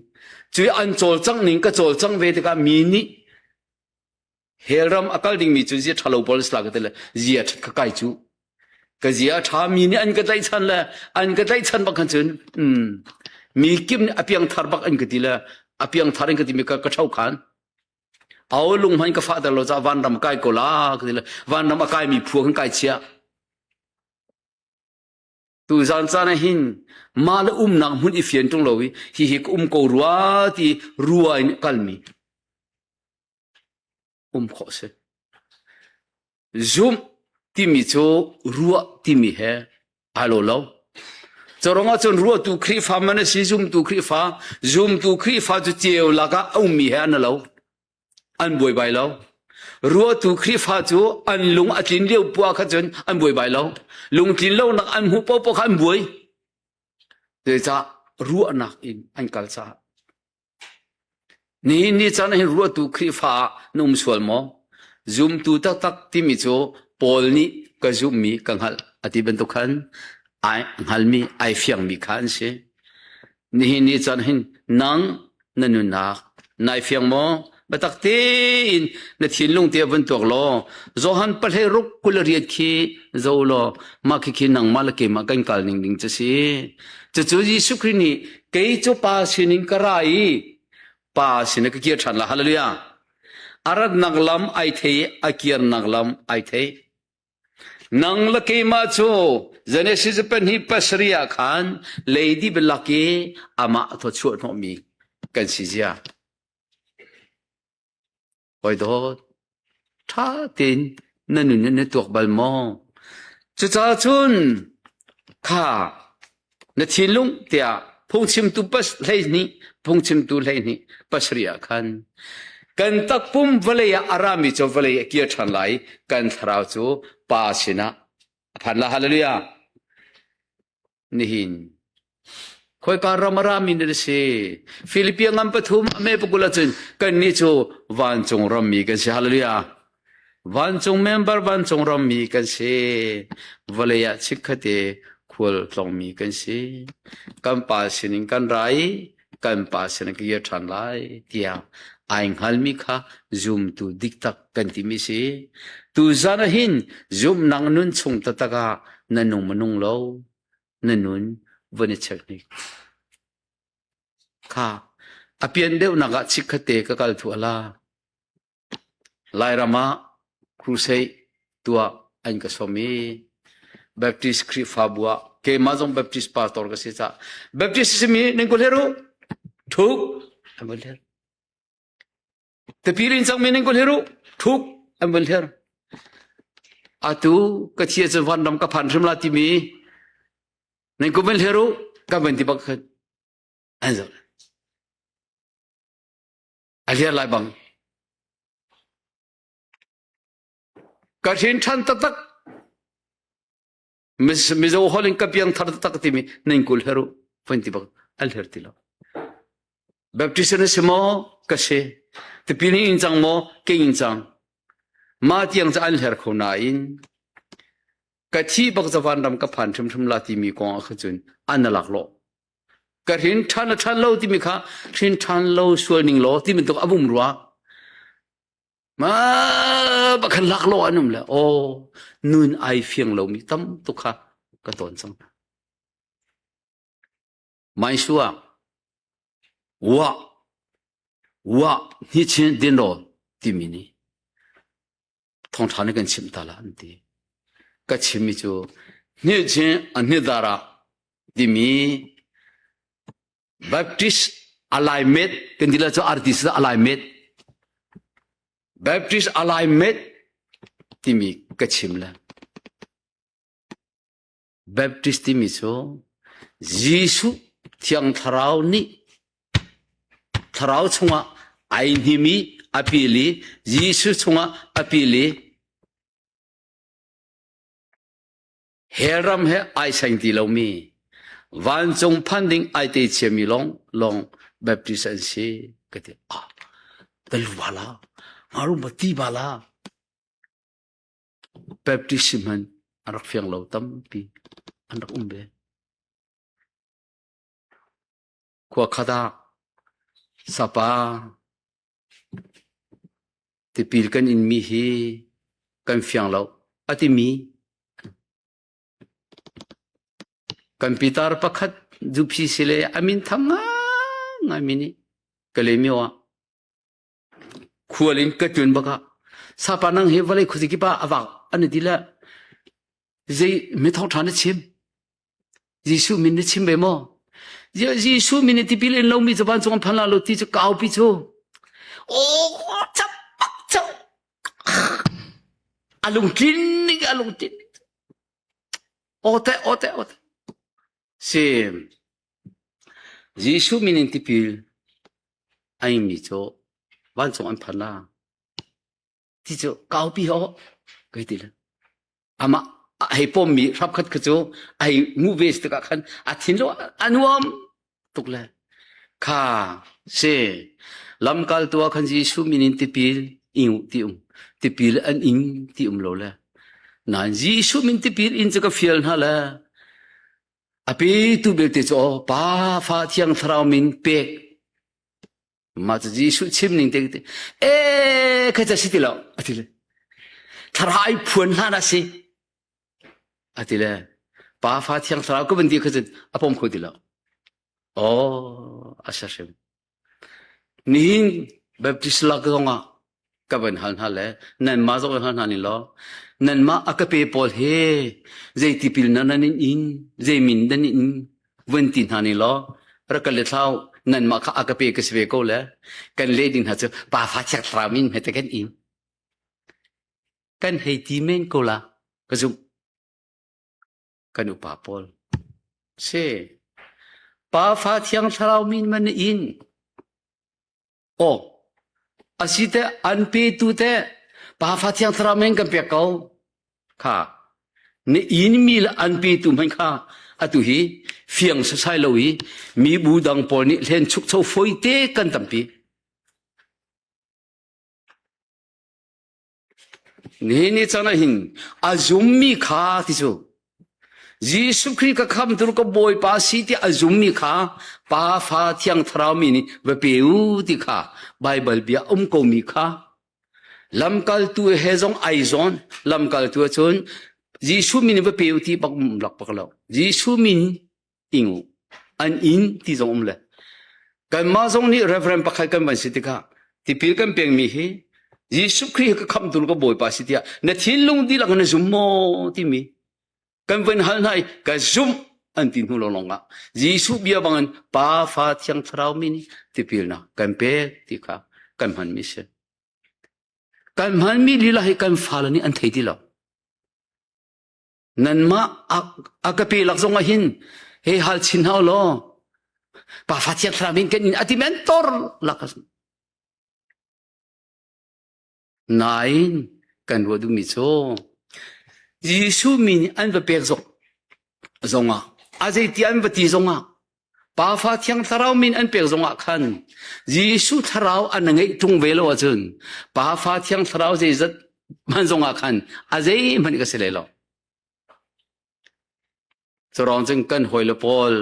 cui an cawlcangh ning ka cawlcangh ve tikah mi nih hell ram a kal dingmi cu zia ṭhalo pawl sla ka ti le zia ṭhat ka kai cu ka zia a ṭha mi nih an ka tlaihchan le an ka tlaihchan bak khan cun mm, mi kim nih a piangthar bak an ka ti le a piangthar in ka ti mi ka ka ṭho khan au lung hman ka fah ter lo ca vanram kai ko la ka ti le vanram a kai mi phua kan kai chia tu zan caan ah hin mah le umnak hmun i fian ṭung lo i hi hi ka um ko rua ti rua in kalmi um khawh si. Zumh timi cu ruah timi he aa lo lo. Cu ah cun ruahtu Khrihfa man a si, zumtu Khrihfa, zumtu Khrihfa cu ceu lakah a ummi he an lo. An buaibai lo. Ruahtu Khrihfa cu an lung a tlin lio puah kha cun an buaibai lo. Lungtlin lonak an hmuh paohpaoh kha an buai. Zeicah ruahnak in an kal caah. Nihin ni caan ah hin ruahtu Khrihfa ah na um sual maw? Zumtu taktak timi cu Paul nih ka zumhmi ka hngalh a ti bantuk khan ai hngalmi, ai fiangmi kha an si. Nihin ni caan hin nang na nunnak nai fiang maw? Biatak tein na thinlung te vun tuak law Johan pahlei ruk 28 khi zo law mah khikhi nangmah le keimah kan kal ning ding cu si. Cucu Jesuh Khrih nih kei cu Pa sinin ka ra i Pa sinah ka kir ṭhan lai. Hallelujah. A ratnak lam ai thei i a kirnak lam ai thei. Nang le keimah cu Genesis 2:7 ah khan leidip lak i amah thawchuah hnawhmi kan si zia. Hawi dawt, ṭha tein na nun in na tuak bal maw? Cucaah cun kha na thinlung tiah phungchimtu pas 12 phungchimtu 12 pasarih ah khan kan takpum vawlei ah a rami cu vawlei a kir ṭhan lai kan thlarau cu Pa sinah a phan la hallelujah Nihin khoika ram a rami na si? Filipia ngan pathum a me pakul ahcun kannih cu vancung rammi kan si. Hallelujah. Vancung member vancung rammi kan si. Vawlei ah chikkhatte khual tlongmi kan si. Kan pa sinin kan ra i kan pa sin ka kir ṭhan lai tiah ai hngalmi kha zumtu diktak kan timi si. Tuzan ah hin zumhnak nun chung taktak ah na nung ma nung lo na nun vun i check hnik. Kha a pian deuhnak ah chikkhatte ka kal thu ala. Lairam ah crusade tuah an ka sawm i Baptist Khrihfabu ah keimah zong Baptist pastor ka si caah Baptist simi nan kul her u thuk an vun hler tipil in cangmi nan kul her u thuk an vun hler atu ka thia cun vanram ka phan hrim la timi nan kul van hler u ka van ti bak khan an zoh A hliar lai bang. Ka hrin ṭhan taktak. Mizo holh in ka piang thar taktak timi nan kul her u. Fun ti bak al her ti lo. Baptist na si maw? Ka si. Tipil in in cang maw? Ka in cang. Mah tiang cu an hler kho nain ka thi bak zavan ram ka phan hrimhrim la timi kong ah khan cun an na lak lawh. Ka hrin ṭhan a ṭhan lo timi kha hrin ṭhan lo sual ning law ti bantuk a vum rua. Ma bakhan lak lo an um le aw nun ai fiang lomi tam tuk kha ka tawn cang. Maisua wa wa hi chin din ro timi nih thawngṭha nih kan chimh ta la an ti. Ka chimmi cu hni chin a hni dara timi Baptist alignment kan ti la cu RTC alignment Baptist alignment timi ka chim le Baptist timi cu Jesuh Thiang Thlarau nih Thlarau chungah ai hnim i a pil i Jesuh chungah a pil i hell ram he ai seng ti lomi vancung phan ding ai te chiami lawng lawng Baptist an si ka ti. Ah, talu bala, ngaru ma ti bala. Baptist hmanh an rak fiang lo tampi an rak um ve. Khua khat ah sapa tipil kan inmi hi kan fiang lo a timi kan pitar pakhat zuphi sile a min thang ngaingai mi nih Kalaymyo ah Khual in ka ṭuan bak ah sapa nang hi vawlei khuazakip ah a vak an i ti le zei mi thawngṭha na chim? Jesuh min na chim ve maw? Jesuh min in tipil in lomi cu vancung an phan la lo ti cu kaupi cu. Aw cap bak cang. A lungtlin ning a lungtlin. Aw te aw te aw te. Sim. Jesuh min in tipil a ingmi cu vancung an phan la. Ti cu kaupi ho kai ti le. Amah a hei pommi hrapkhat kha cu a hei ngu ve tikah khan a thin lo a nuam tuk le. Kha si lamkaltu ah khan Jesuh min in tipil ing ti um tipil an ing ti um lo le. Nain Jesuh min tipil in cu ka fial hna le A petu belte cu aw Pa Fa Thiang Thlarau min pek mah cu Jesuh chim ning te te ee kha ca si ti lo a ti le thlarau ai phuan hlan ah si a ti le Pa Fa Thiang Thlarau ka van ti kha cun a pom kho ti lo aw a sa hrim Nihin Baptist lak zongah ka van hal hna le nanmah zong hal hna ning law nanmah a ka pe pawl he zei tipil na nan in in zei min nan in vun ti hna ning law rak ka let hlau nanmah kha a ka pe ka si ve ko le kan leh ding hna cu pa fa thiak thlarau min he te kan in kan hei ti men ko la ka zumh kan upa pawl si pa fa thiang thlarau min man in aw asi te an petu te pa fa thiang thlarau men kan pek ko kha ni in mi le an petu hmanh kha atu hi fiang sasai lo i mi bu dang pawl nih hlen chuk cho foi te kan tampi Nihin ni caan ah hin a zummi kha ti cu Jesuh Khrih ka khamtu ka Bawipa si ti a zummi kha Pa Fa Thiang Thlarau mi nih va pe u ti kha Baibal bia um komi kha lamkaltu he zong ai zawn lamkaltu ahcun Jesuh min va pe u ti bak um lak bak lo Jesuh min ing u an inn ti zong um le kanmah zong nih reverend pakhat kan van si tikah tipil kan pekmi hi Jesuh Khrih ka khamhtu ka Bawipa si tiah na thinlung dihlak na zum maw timi kan van hal hna i ka zumh an ti hnu lawnglawng ah Jesuh bia bangin Pa Fa Thiang Thlarau min tipilnak kan pek ti kha kan hmanmi si. Kan hmanmi lila hi kan fale nih an thei ti lo. Nanmah a ka pe lak zong ah hin hei hal chin hau law pa fa thiang thlarau in kan in ati men tor lak nain kan ruah duhmi cu Jesuh min an va pek zong zongah a zeiti an va ti zongah. Pa Fa Thiang Thlarau min an pek zongah khan Jesuh Thlarau an ngeih ṭung ve lo ahcun Pa Fa Thiang Thlarau zeizat hman zongah khan a zeihmanh ka si lei lo. Curuang cun kan hawile pawl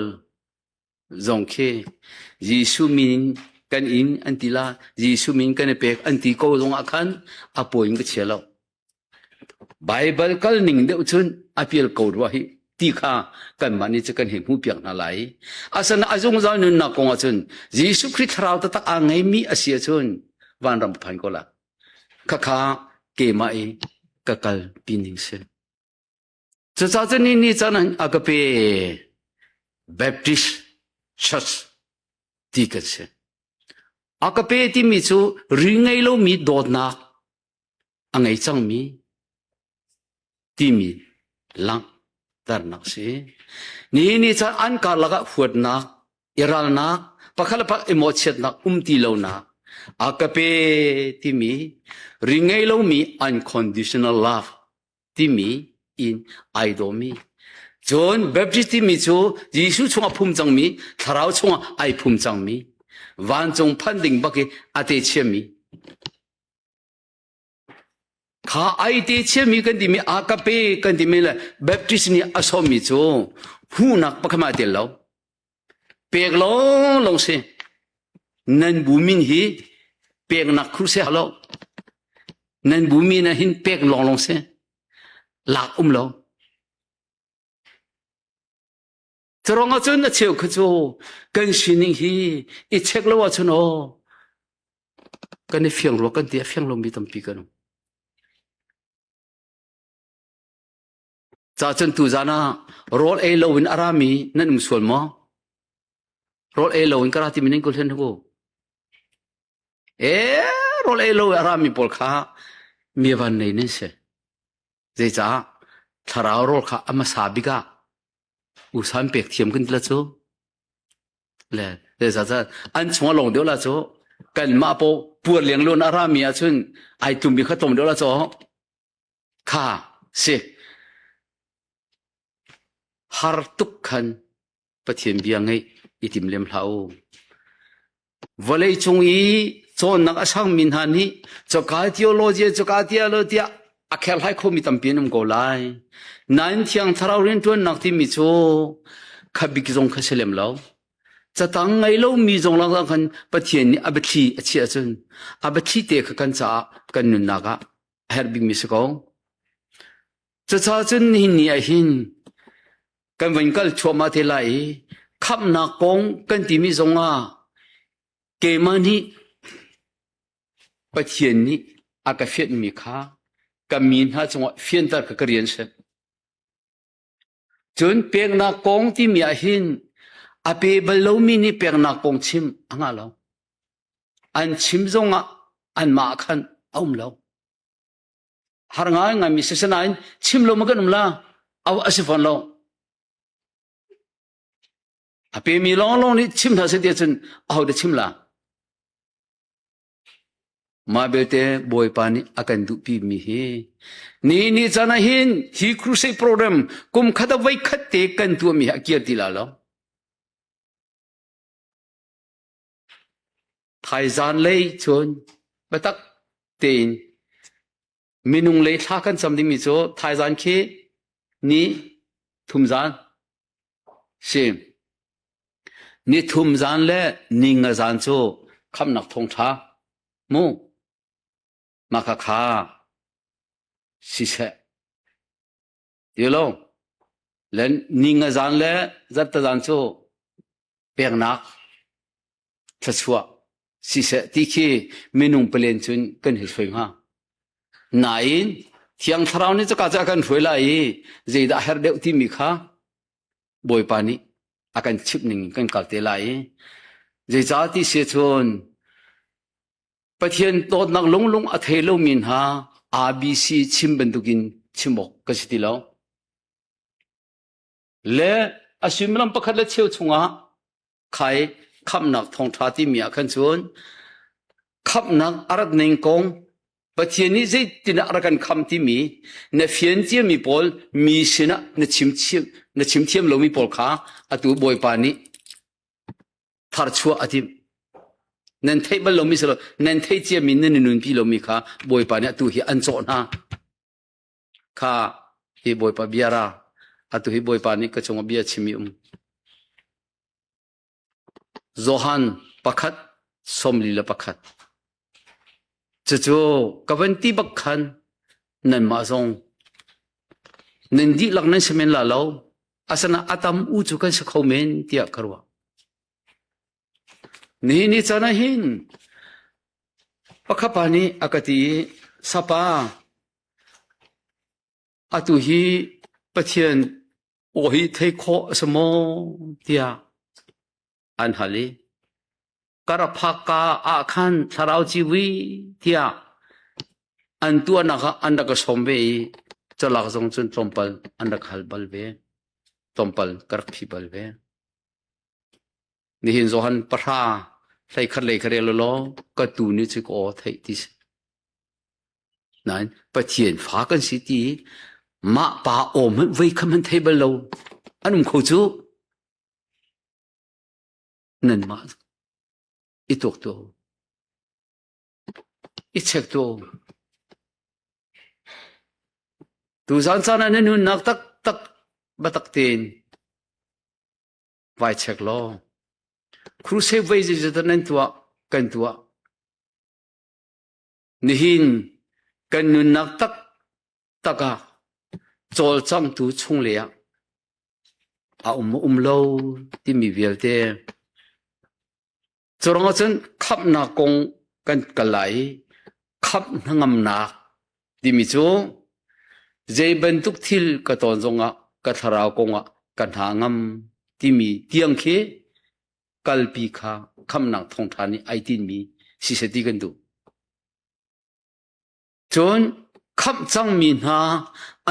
zong khi Jesuh min kan in an ti la, Jesuh min kan i pek an ti ko zongah khan a pawi in ka chia lo. Baibal kal ning deuh cun a pial ko rua hi ti kha kanmah nih cu kan hei hmuhpiak hna lai. Asana a zungzal nunnak kong ahcun Jesuh Khrih thlarau taktak aa ngeimi a si ahcun vanram phan ko la. Khakha keimah i ka kal pi ning si. Cucaah cun ni ni caan a ka pe Baptist Church ti kan si. A ka pe timi cu ri ngei lomi dawtnak a ngei cangmi timi langhternak si. Nihin ni caan an karlak ah huatnak, i ralnak, pakhat le pakhat i mawhchiatnak um ti lonak a ka pe timi ri ngei lomi unconditional love timi in ai dawmi. Cun Baptist timi cu Jesuh chungah phum cangmi, thlarau chungah ai phum cangmi, vancung phan ding bak i a te chiami. Kha ai te chiami kan timi agape kan timi le Baptist nih a sawmmi cu hmuhnak pakhat ma tel lo. Pek lawnglawng si. Nan bu min hi peknak kruse lo. Nan bu min ah hin pek lawnglawng si. Lak um lo. Curuang ahcun a cheu kha cu kan sining hi i check lo ahcun aw kan i fiang rua kan ti a fiang lomi tampi kan um. Ca cun tuzan ah rawl ei lo in a rami nan um sual maw? Rawl ei lo in ka ra timi nan kul hen ku. E rawl ei lo a rami pawl kha mi van nei nan si. Zeicah thlarau rawl kha a hmasa bik ah usan pek thiam kan ti la cu. Le zeicah an chung a long deuh la cu kanmah po puar leng lun a rami ahcun ai tlummi kha tlawm deuh la cu Kha si. Har tuk khan Pathian bia ngeih i tim lem hlah u. Vawlei cung i cawnnak a sangmi hna nih coka theology coka theology tiah a kherhlai khomi tampi an um ko lai. Nain Thiang Thlarau rianṭuannak timi cu kha bik zong kha si lem lo. Catang ngei lomi zong lakah khan Pathian nih a biathli a chiah ahcun a biathli te kha kan caah kan nunnak ah a herh bikmi si ko. Cucaah cun nihin ni ah hin kan van kal chuahmah te lai i khamhnak kong kan timi zongah keimah nih Pathian nih a ka fianhmi kha ka mi hna cungah fianter kha ka rian si. Cun peknak kong timi ah hin a pe bal lomi nih peknak kong chim a ngah lo. An chim zongah anmah khan a um lo. Har ngaingaimi si sinain chim lo ma kan um la a si fawn lo. A pemi lawnglawng nih chim hna seh ti ahcun ahodah chim la? Mah belte Bawipa nih a kan duhpimi hi ni ni caan ah hin hi crusade program kum khat ah voi khat te kan tuahmi hi a kir ti la lo. Thaizan lei cun biatak tein minung lei thla kan cam dingmi cu thaizan khi ni thum zan si. Ni thum zan le ni nga zan cu khamnak thawngṭha mu mah kha kha siseh ti lo le ni nga zan le zarhte zan cu peknak thluachuah siseh ti khi minung palen cun kan hei hruai hnga. Nain Thiang Thlarau nih cuka cu a kan hruai lai i zeidah a herh deuh timi kha Bawipa nih a kan chimh ning kan kal te lai i zeicah ti si cun Pathian dawtnak lunglung a thei lomi hna ABC chim bantukin chim awk ka si ti lo. Le a suimilam pakhat le cheu chungah khai khamhnak thawngṭha timi ah khan cun khamhnak a rat ning kong Pathian nih zeitin a rak kan kham timi na fian ciami pawl mi sinah na chim na chim thiam lomi pawl kha atu Bawipa nih. Tharchuah a timh. Nan theih bal lomi si lo, nan theih ciami nan i nunpi lomi kha Bawipa nih atu hi an cawh hna. Kha hi Bawipa bia ra. Atu hi Bawipa nih ka cungah bia chimi um. Johan pakhat 41. Cucu ka van ti bak khan nanmah zong nan dihlak nan si men la lo asana atam u cu kan si kho men tiah ka ruah. Nihin ni caan ah hin pakhat pa nih a ka ti i sapa atu hi Pathian aw hi thei khawh a si maw tiah an hal i ka rak phak ka ah khan thlarau civui tiah an tuahnak ah an rak ka sawm ve i calak zong cun tlawmpal an rak hal bal ve tlawmpal ka rak phi bal ve nihin Johan pahra hlei khat lei kha rel law ka tu nih cu ka aw theih ti si Nain Pathian fa kan si ti mah pa aw hmanh voi kha hmanh thei bal lo an um kho cu nanmah i tuak tuah u i check tuah u tuzan caan ah na nunnak taktak biatak tein vai check law crusade voi zeizat nan tuah kan tuah Nihin kan nunnak taktak ah cawlcangtu chunglei ah a um maw um lo timi vialte cu ruangah cun khamhnak kong kan kal lai i khamh hnangamnak timi cu zei bantuk thil ka tawn zongah ka thlarau kongah ka hna ngam timi tiang khi kalpi kha khamhnak thawngṭha nih ai tinmi siseh ti kan duh. Cun khamh cangmi hna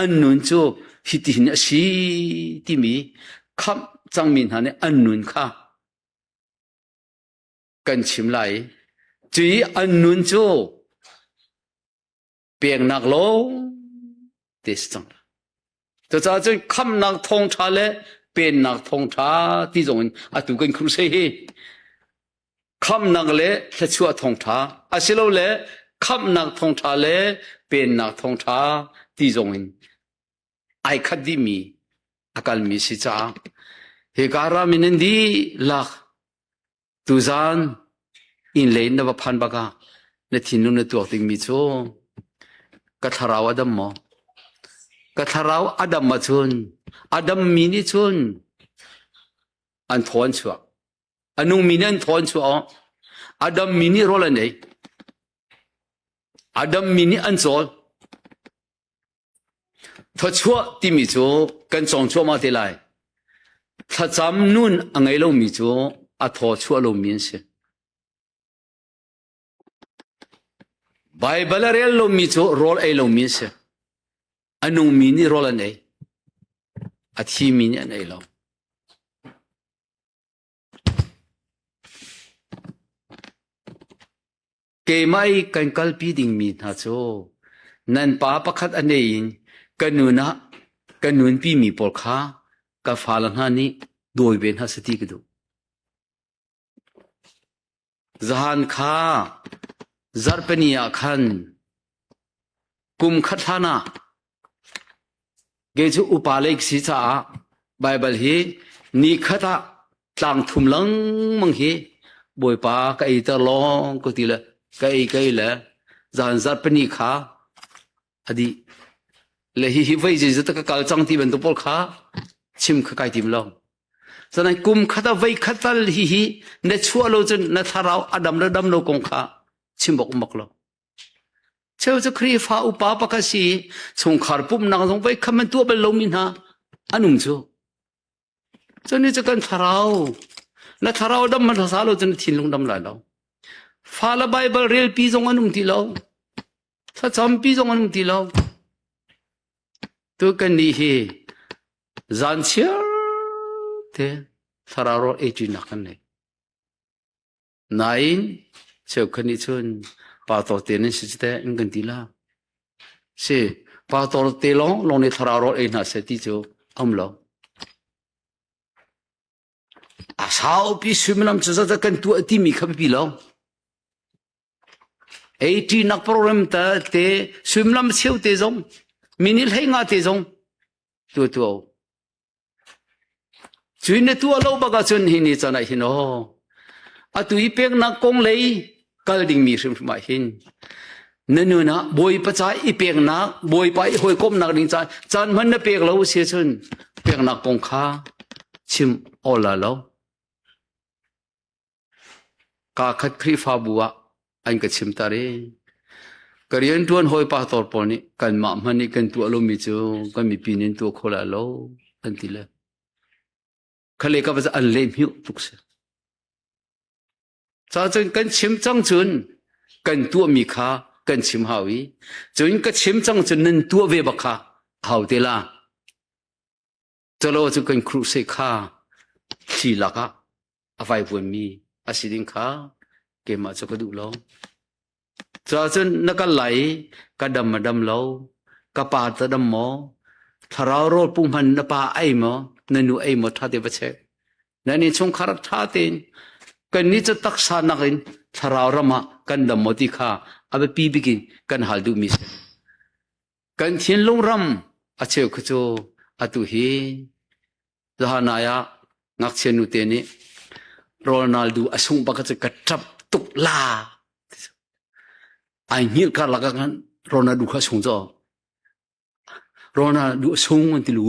an nun cu hitihin a si timi khamh cangmi hna nih an nun kha kan chim lai. Cui an nun cu peknak lawng te si cang. Cucaah cun khamhnak thawngṭha le pennak thawngṭha ti zong in atu kan crusade hi khamhnak le thluachuah thawngṭha asilole khamhnak thawngṭha le pennak thawngṭha ti zong in ai khat dihmi a kalmi si caah hika ram in an dihlak Tuzaan inn lei in na va phan bak ah na thinlung na tuak dingmi cu ka thlarau a dam maw? Ka thlarau a dam ahcun a dammi nih cun an thaw an chuak. A nungmi nih an thaw an chuah. A dammi nih rawl an ei. A dammi nih an cawl. Thawchuah timi cu kan cawng cuahmah te lai. Thlacam nun a ngei lomi cu a thaw chuah lomi an si. Baibal a rel lomi cu rawl ei lomi an si. A nungmi nih rawl an ei. A thimi nih an ei lo. Keimah i kan kalpi dingmi hna cu nan pa pakhat a nei in ka nun ah ka nunpimi pawl kha ka fale hna nih dawi ve hna seh ti ka duh. Zahan kha zarhpini ah khan kum khat hlan ah Kei cu upa lei ka si caah Baibal hi nikhat ah tlang thum lengmang hi Bawipa ka eiter lawng ka ti le ka ei ka ei le zan zarhpini kha a dih. Le hihi voi zeizat ka kal cang ti bantuk pawl kha chim kha kai tim lo. Cun kum khat ah voi khat tal hihi na chuah lo cun na thlarau a dam le dam lo kong kha chim bak um bak lo. Cheu cu Khrihfa upa pakhat si i chungkhar pumhnak zong voi khat man tuah bal lomi hna an um cu. Cu ni cu kan thlarau na thlarau dam man hmasa lo cun na thinlung dam lai lo. Fa le Baibal relpi zong an um ti lo. Thlacampi zong an um ti lo. Tu kan nih hi zan chiar te thlarau rawl ei ṭinak kan nei. Nain cheukhat nih cun pastor te nan si teh an kan ti la. Si pastor te lawng lawng nih thlarau rawl ei hna seh ti cu a um lo. A saupi suimilam cu zat kan tuah timi kha biapi lo. 80 nak program ta te suimilam cheu te zong minute hlei nga te zong tu tu Cui na tuah lo bak ahcun hi ni caan ah hin aw atu i peknak kong lei kal dingmi hrimhrim ah hin na nun ah Bawipa ca i peknak Bawipa i hawikomhnak ding caan caan hman na pek lo si cun peknak kong kha chim aw la lo. Kaa khat Khrihfabu ah an ka chim tar i ka rianṭuan hawi pastor pawl nih kanmah hmanh nih kan tuah lomi cu kan mipi nih an tuah kho lai lo an ti le khale ka va an leh hmiuh tuk si. Ca cun kan chim cang cun kan tuahmi kha kan chim hau i cun ka chim cang cun nan tuah ve bak kha hau te la. Calo cu kan crusade kha thli lakah a vaivuanmi a si ding kha keimah cu ka duh lo. Cuahcun na kal lai i ka dam a dam lo, ka pa ta dam maw, thlarau rawl punghman na pa ei maw, na nu ei maw ṭha te va check. Nan innchungkhar ṭha tein kan nih cu taksa nakin thlarau ram ah kan dam maw ti kha a biapi bik in kan hal duhmi si. Kan thinlung ram a cheu kha cu atu hi zahanai ah ngakchia nute nih Ronaldo a sungh bak cu ka ṭap tuk la. Ai hngilh karlak ah khan Ronaldo kha a sung caw. Ronaldo a sung an ti lu.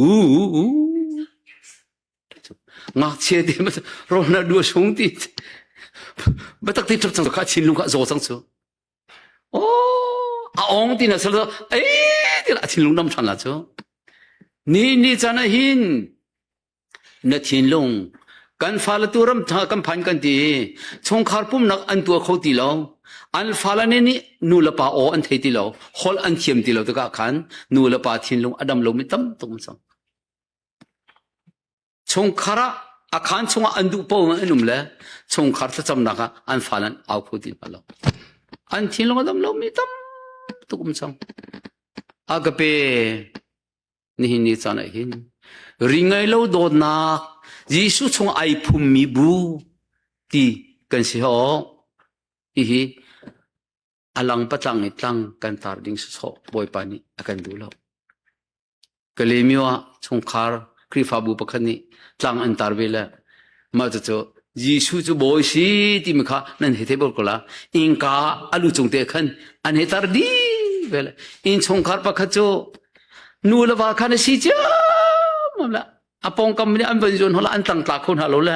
Ngakchia te Ronaldo a sung ti. Biatak ti ṭap cang kha thinlung kha a zaw cang cu. A ong ti na sal ei ti a thinlung dam ṭhan la cu. Ni ni caan ah hin na thinlung kan fale tu ram tha kan phan kan ti chungkhar pumnak an tuah kho ti lo an fale nih nih nu le pa aw an thei ti lo holh an thiam ti lo tikah khan nu le pa thinlung a dam lomi tam tuk um cang Chungkhar ah a khaan chungah an duh paoh in an um le chungkhar thlacamnak ah an fale an au kho ti hna lo. An thinlung a dam lomi tam tuk um cang. Agape nihin ni caan ah hin ri ngei lo dawtnak Jesuh chung ai phummi bu ti kan si awk hihi a lang patlang i tlang kan tar ding sawsawh Bawipa nih a kan duh lo. Kalaymyo ah chungkhar Khrihfabu pakhat nih tlang an tar ve le mah cucu Jesuh cu bawi si timi kha nan hei theih bal ko la. Innka a lu cung te khan an hei tar dih ve le innchungkhar pakhat cu nu le va khan a si ciammam le a pawngkam nih an van zuan hola an tlangtla kho hna lo le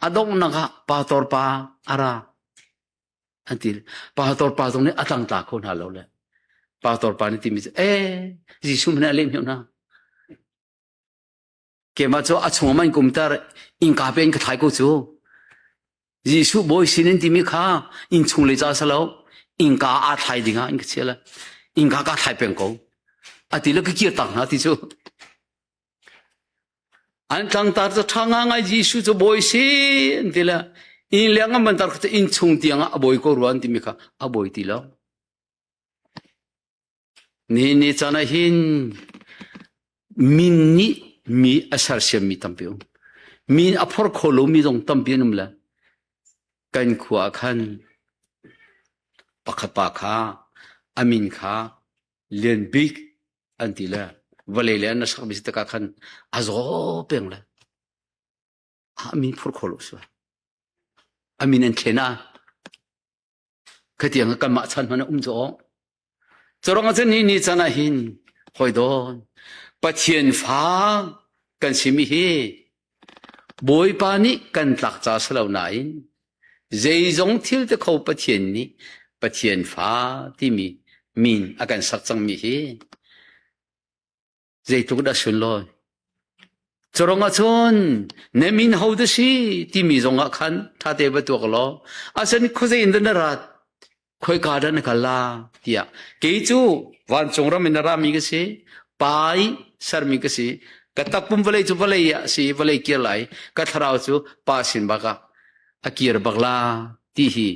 a donghnak ah pastor pa a ra an ti pastor pa zong nih a tlangtla kho hna lo le pastor pa nih timi cu eh Jesuh hmanh a leh hna keimah cu a chung man kumter innka pe in ka thlai ko cu Jesuh bawi sin in timi kha inn chung le ca salo innka aa thlai ding ah in ka chia le innka ka thlai peng ko ati le ka kir tak hna ti cu An tlangtar cu ṭha ngangai Jesuh cu bawi si an ti le inn leng an van tar kha inn chung tiang ah a bawi ko rua an timi kha a bawi ti lo. Nihin ni caan ah hin min nih mi a sersiammi tampi um. Min a phor kho lomi zong tampi an um le kan khua ah khan pakhat pa kha a min kha Lian Bik an ti le vawlei le an sak mi si tikah khan a zaw peng le a min phur kho lo si a min an thlen ah khatiang kanmah chan hmanh a um cu awk curang ah cun ni ni chan ah hin hoi dawn Pathian fa kan simi hi Bawipa nih kan tlak ca si lo nain zeizong thil te kho Pathian nih Pathian fa timi min a kan sak cangmi hi zeitluk dah sunlawi. Curang ahcun na min ho dah si timi zongah khan ṭhate va tuak law asen khuazei in dah na rat khoika dah na kal la tiah kei cu vancung ram in a rami ka si pai sermi ka si ka takpum vawlei cu vawlei ah si vawlei kir lai ka thlarau cu pa sin bak ah a kir bak la ti hi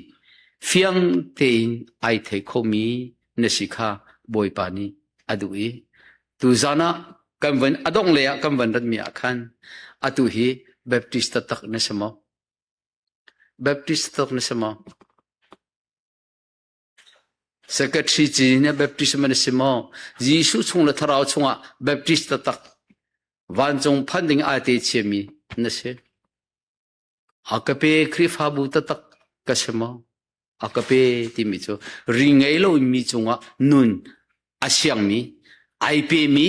fiang tein ai thei khomi na si kha bawipa nih a duh i tuzan ah kan van a dongh lei ah kan van ratmi ah khan atu hi Baptist taktak na si maw? Baptist taktak na si maw? Secretary ci nih baptism na si maw? Jesuh chung le thlarau chungah Baptist taktak vancung phan ding ai te chiami na si. A ka pe Khrihfabu taktak ka si maw? A ka pe timi cu ri ngei lo mi cungah nun a siangmi, ai pemi,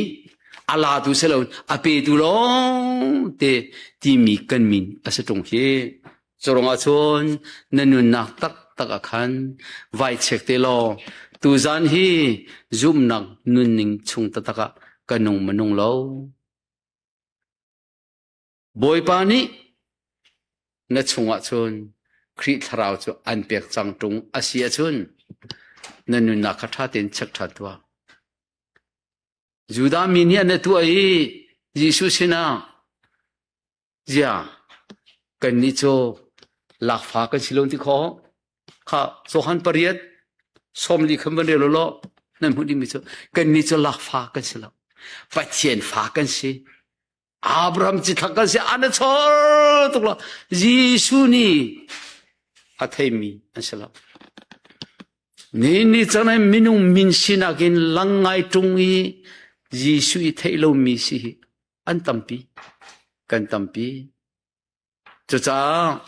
a latu si lo a petu lawng te timi kan min a si ṭung hi. Curang ahcun na nunnak taktak ah khan vai check te law tuzan hi zumhnak nunning chung taktak ah ka nung ma nung lo. Bawipa nih na chungah cun Khrih Thlarau cu an pek cang ṭung a si ahcun na nunnak kha ṭha tein check ṭhan tuah. Judah mi nih an tuah i Jesuh sinah zia kannih cu lakfa kan si lo ti khawh kha Johan pariat 40 khan van rel law nan hmuh dingmi cu kannih cu lakfa kan si lo Pathian fa kan si Abraham cithlah kan si an a chor tuk lo Jesuh nih a theimi an si lo ni ni cang minung min sinak in lang ngai ṭung i Jesuh i theih lomi si hi an tampi kan tampi cucaah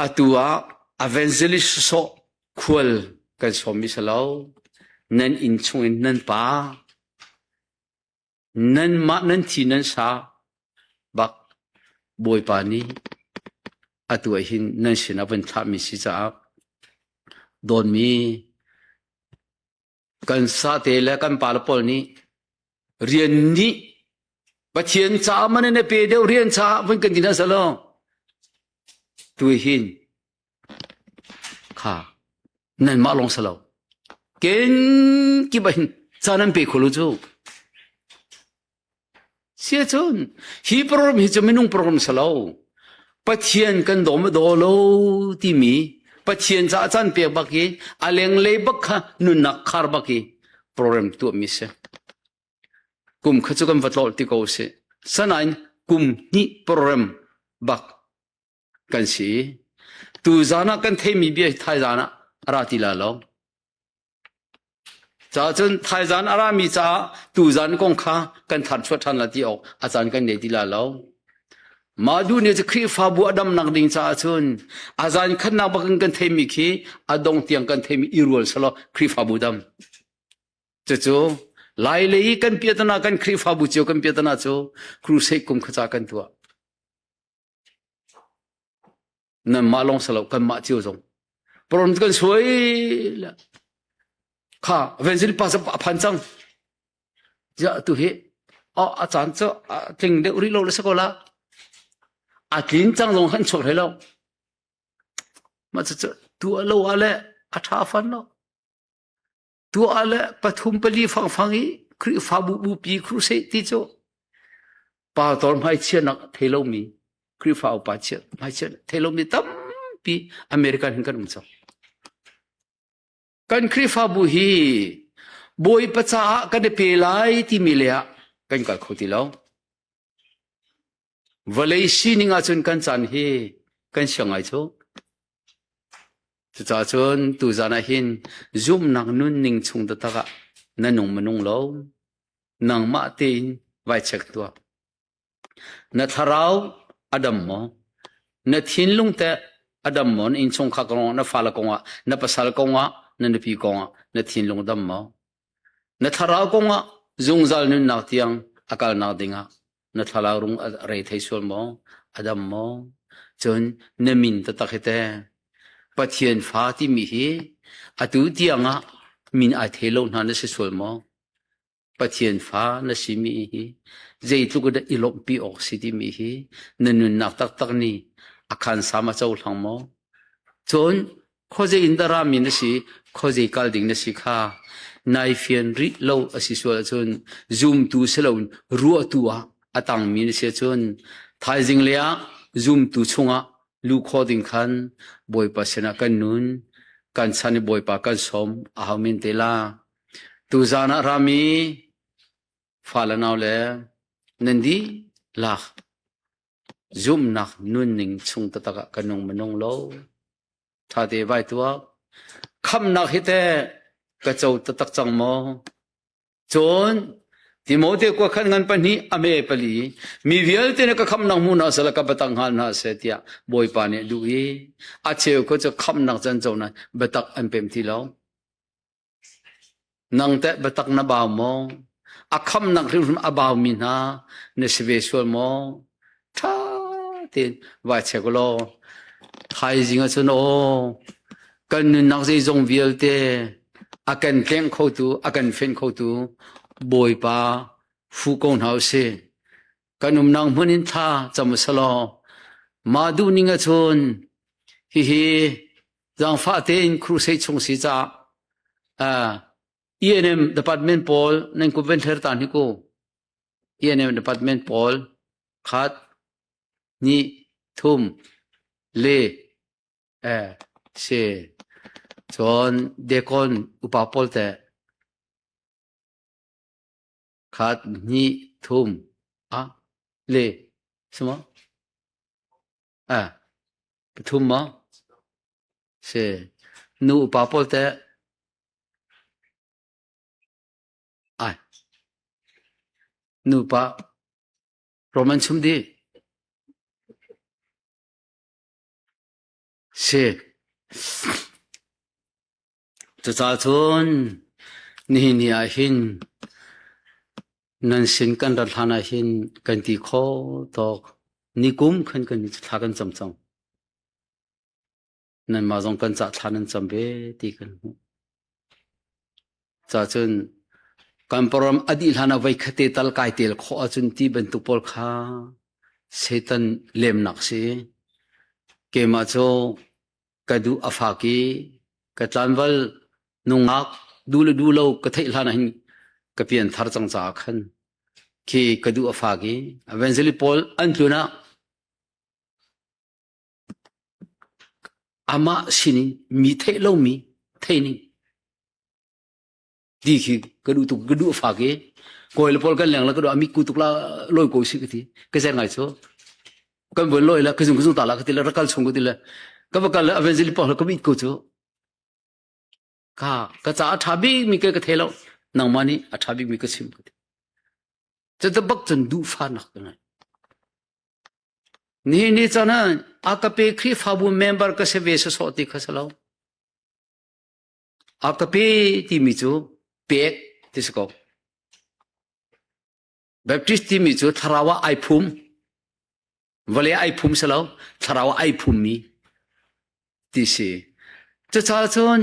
atu ah evangelist sawh khual kan sawmmi si lo nan inn chung in nan pa Nanmah nan thi nan sa bak Bawipa nih atu ah hin nan sinah van thlahmi si caah dawtmi kan sate le kan pale pawl nih rian nih Pathian caah man in a pe deuh rian caah vun kan ti hna selaw tu hin Kha nanmah lawng si lo. Kenkip ah hin ca nan pe kho lo cu. Sia cun hi program hi cu minung program si lo. Pathian kan daw ma daw lo timi Pathian caah caan pek bak i a lenglei bak kha nunnak khar bak i program tuahmi si. Kum kha cu kan va tlawlh ti ko sih. Sanain kum hnih program bak kan si. Tuzaan ah kan theimi bia hi thaizaan ah a ra ti la lo. Caah cun thaizaan a rami caah tuzaan kong kha kan tharchuah ṭhan la ti awk a caan kan nei ti la lo. Mah duh nih cu Khrihfabu a damnak ding caah cun a zaan khatnak bak in kan theimi khi a dong tiang kan theimi i rual selaw Khrihfabu dam. Cucu Lai lei i kan piatana kan Khrihfabu cio kan piatana cu crusade kum kha ca kan tuah. Nanmah lawng si lo kanmah cio zong problem kan suai le kha evangelist pa a phan cang ja tu hi a caan cu a tling deuh rih lo le si ko la a tlin cang zong kan chuak hlei lo mah cu tu lo ah le a tha fan lo Tuah le pathum pali fangfang i Khrihfabu bupi crusade ti cu pastor hmaichianak thei lomi Khrihfa upa chia hmaichia thei lomi tampi American hin kan um cang. Kan Khrihfabu hi Bawipa caah kan i pe lai timi le ah kan kal kho ti lo. Vawlei sining ahcun kan caan hi kan siang ngai cu. Cucaah cun tuzaan ah hin zumhnak nunning chung taktak ah na nung ma nung lo, nangmah tein vai check tuah. Na thlarau a dam maw? Na thinlung teh a dam maw? Na innchungkhar kongah, na fale kongah, na pasal kongah, na nupi kongah na thinlung dam maw? Na thlarau kongah zungzal nunnak tiang a kalnak dingah na thlarau rung a rei thei sual maw? A dam maw? Cun na min taktak hi teh Pathian fa timi hi atu tiangah min ai thei lo hna na si sual maw? Pathian fa na simi hi zeitluk dah i lawmhpi awk si timi hi na nunnak taktak nih a khansam a cohlang maw? Cun khuazei in dah rami na si, khuazei kal ding na si kha nai fian rih lo a si sual ahcun zumtu si loin ruahtu ah a tangmi na si ahcun thaizing lei ah zumtu chungah luh khawh ding khan Bawipa sinah kan nun, kan chan i Bawipa kan sawm a hau men te la. Tuzaan ah rami fale nau le nan dihlak. Zumhnak nunning chung taktak ah ka nung minung lo. Ṭha te vai tuak. Khamnak hi teh ka co taktak cang maw? Cun Timote kua khan ngan pahnih a me pali mi vialte nih ka khamnak hmu hna seh ka biatak hngal hna seh tiah Bawipa nih a duh i a cheu kho cu khamnak can co na biatak an pem ti lo. Nang teh biatak na bau maw? A khamnak hrimhrim a baumi hna na si ve sual maw? Ṭha tein vai check law thaizing ahcun aw kan nunnak zeizong vialte a kan tlengh khotu a kan fenh khotu Bawipa fu ko hna usih. Kan umnak hmun in thla cam usalaw mah duhning ahcun hihi zaangfah tein crusade chung si caah uh, ENM department pawl nan kut van hler ta hnik u. ENM department pawl khat hnih thum le eh si cun dekon upa pawl teh khat hnih thum a le si maw eh pathum maw si nu upa pawl teh Ai. Nupa Roman chum dih. Si. Cucaah cun nihin ni ah hin nan sin kan rat hlan ah hin kan ti kho tawk nikum khan kan thla kan cam cang. Nanmah zong kan cah thla nan cam ve ti kan hmuh. Cacun kan param a dih hlan ah voi khate tal kai tel khawh ahcun ti bantuk pawl kha Satan lemnak si. Keimah cu ka duh a fak i ka tlanval nungak duh le duh lo ka theih hlan ah hin ka pian thar cang caah khan khi ka duh a fak i evangelist pawl an tlun ah Amah sinin mi theih lomi theih ning ti khi ka duh tuk ka duh a fak i kawi le pawl kan leng la ka duh a mit ku tuk la lawi ko si ka ti ka zer ngai cu kan von lawi la ka zung ka zung ta la ka ti la rak kal chung ka ti la ka va kal la evangelist pawl ka mit ko cu ka ka ca a ṭha bik mi ka ka thei lo nangmah nih a ṭha bik mi ka chim ka ti cu bak cun duhfahnak ka ngei Nihin ni caan ah a ka pe Khrihfabu member ka si ve sawsawh ti kha si lo. A ka pe timi cu pek ti si ko. Baptist timi cu thlarau ah ai phum. Vawlei ai phum si lo, thlarau ah ai phummi ti si. Cucaah cun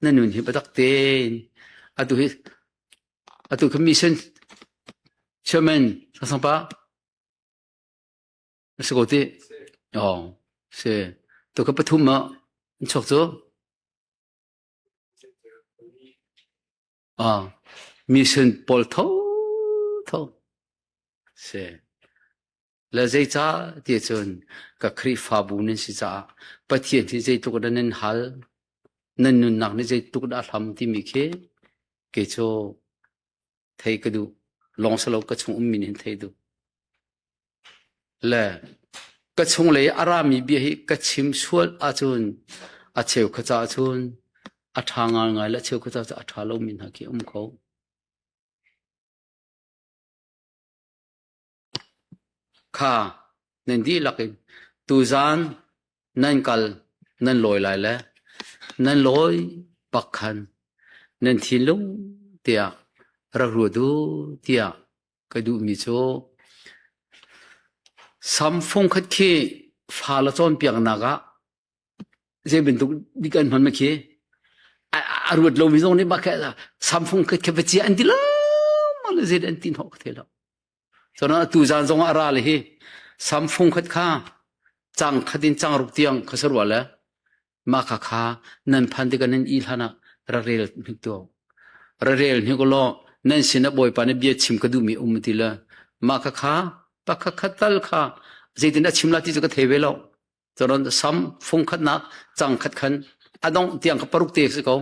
na nun hi biatak tein atu hi atu kha mission chairman Sang Pa Na si ko ti? Oh, si. Tu ka pathum ah an chuak cu. Ah, mission pawl tho tho. Si. Le zeicah ti cun ka Khrihfabu nan si caah Pathian hi zeitluk dah nan hal, nan nunnak nih zeitluk dah a hlam timi khi kei cu thei ka duh lawng salo ka chung ummi nih hin thei duh le ka chung lei a rami bia hi ka chim sual ahcun a cheu kha ca cun a ṭha ngaingai le a cheu kha ca cu a ṭha lomi hna khi um kho. Kha nan dihlak in tuzaan nan kal nan lawi lai le nan lawi bak khan nan thinlung tiah rak ruat u tiah ka duhmi cu sam fungkhat khi fa le cawnpiaknak ah zei bantuk dik an hman ma khi a ruat lomi zong nih mah khi sam fungkhat khi va cia an ti lo ma le zei an ti hnawh ka thei lo. Cun atu zan zong ah a ra le hi sam fung khat kha cang khat in cang ruk tiang kha sarua le mah kha kha nan phan tikah nan i hlan ah ra rel hnik tu ra rel hnik law nan sin ah bawipa nih bia chim ka duhmi um ti le mah kha kha pakhat khat tal kha zeitin a chim la ti cu ka thei ve lo Cun sam fung khatnak cang khat khan a dongh tiang kha paruk te si ko.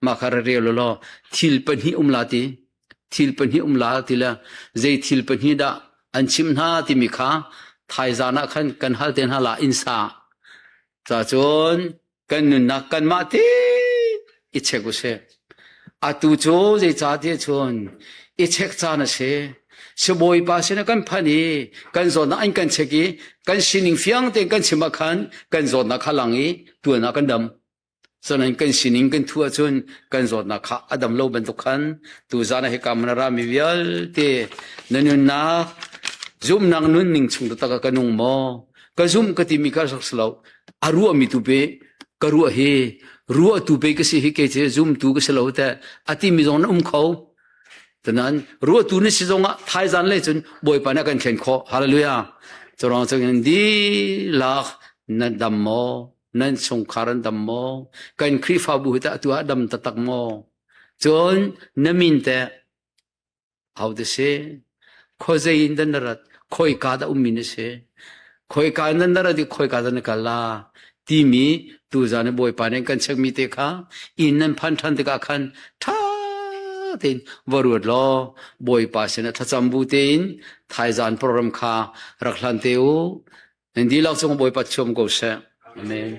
Mah kha rel law thil pahnih um la ti thil pahnih um la ti le zei thil pahnih dah an chim hna timi kha Thaizan ah khan kan hal te hna la inn sa. Ca cun kan nunnak kanmah te i check u sih. Atu cu zeicahtiah cun i check caan a si. Sibawipa sinah kan phanh i kan zawtnak an kan check i kan sining fiang tein kan chim ah khan kan zawtnak kha lang i tuan ah kan dam. Cunain kan sining kan thuh ahcun kan zawtnak kha a dam lo bantuk khan tuzaan ah hika hmun a rami vialte na nunnak zumhnak nunning chung taktak ah ka nung maw? Ka zumh ka timi kha rak si lo. A ruahmi tu pe ka ruah hi ruahtu pe ka si hi kei cu zumtu ka si lo teh a timi zong na um kho. Tunan ruahtu na si zongah thaizan lei cun Bawipa nih a kan thlen khawh. Hallelujah. Curang cun dihlak na dam maw? Nan chungkhar an dam maw? Kan Khrihfabu hi tah atu ah dam taktak maw? Cun na min teh Ahodah si? Khuazei in dah na rat? Khoika dah ummi na si? Khoika in dah na rat i khoika dah na kal la? Timi tuzaan i Bawipa nih an kan chekmi te kha inn nan phan ṭhan tikah khan ṭha tein va ruat law Bawipa sinah thlacam bu tein thaizaan program kha rak hlan te u. Nan dihlak cung Bawipa chuam ko seh. Amen.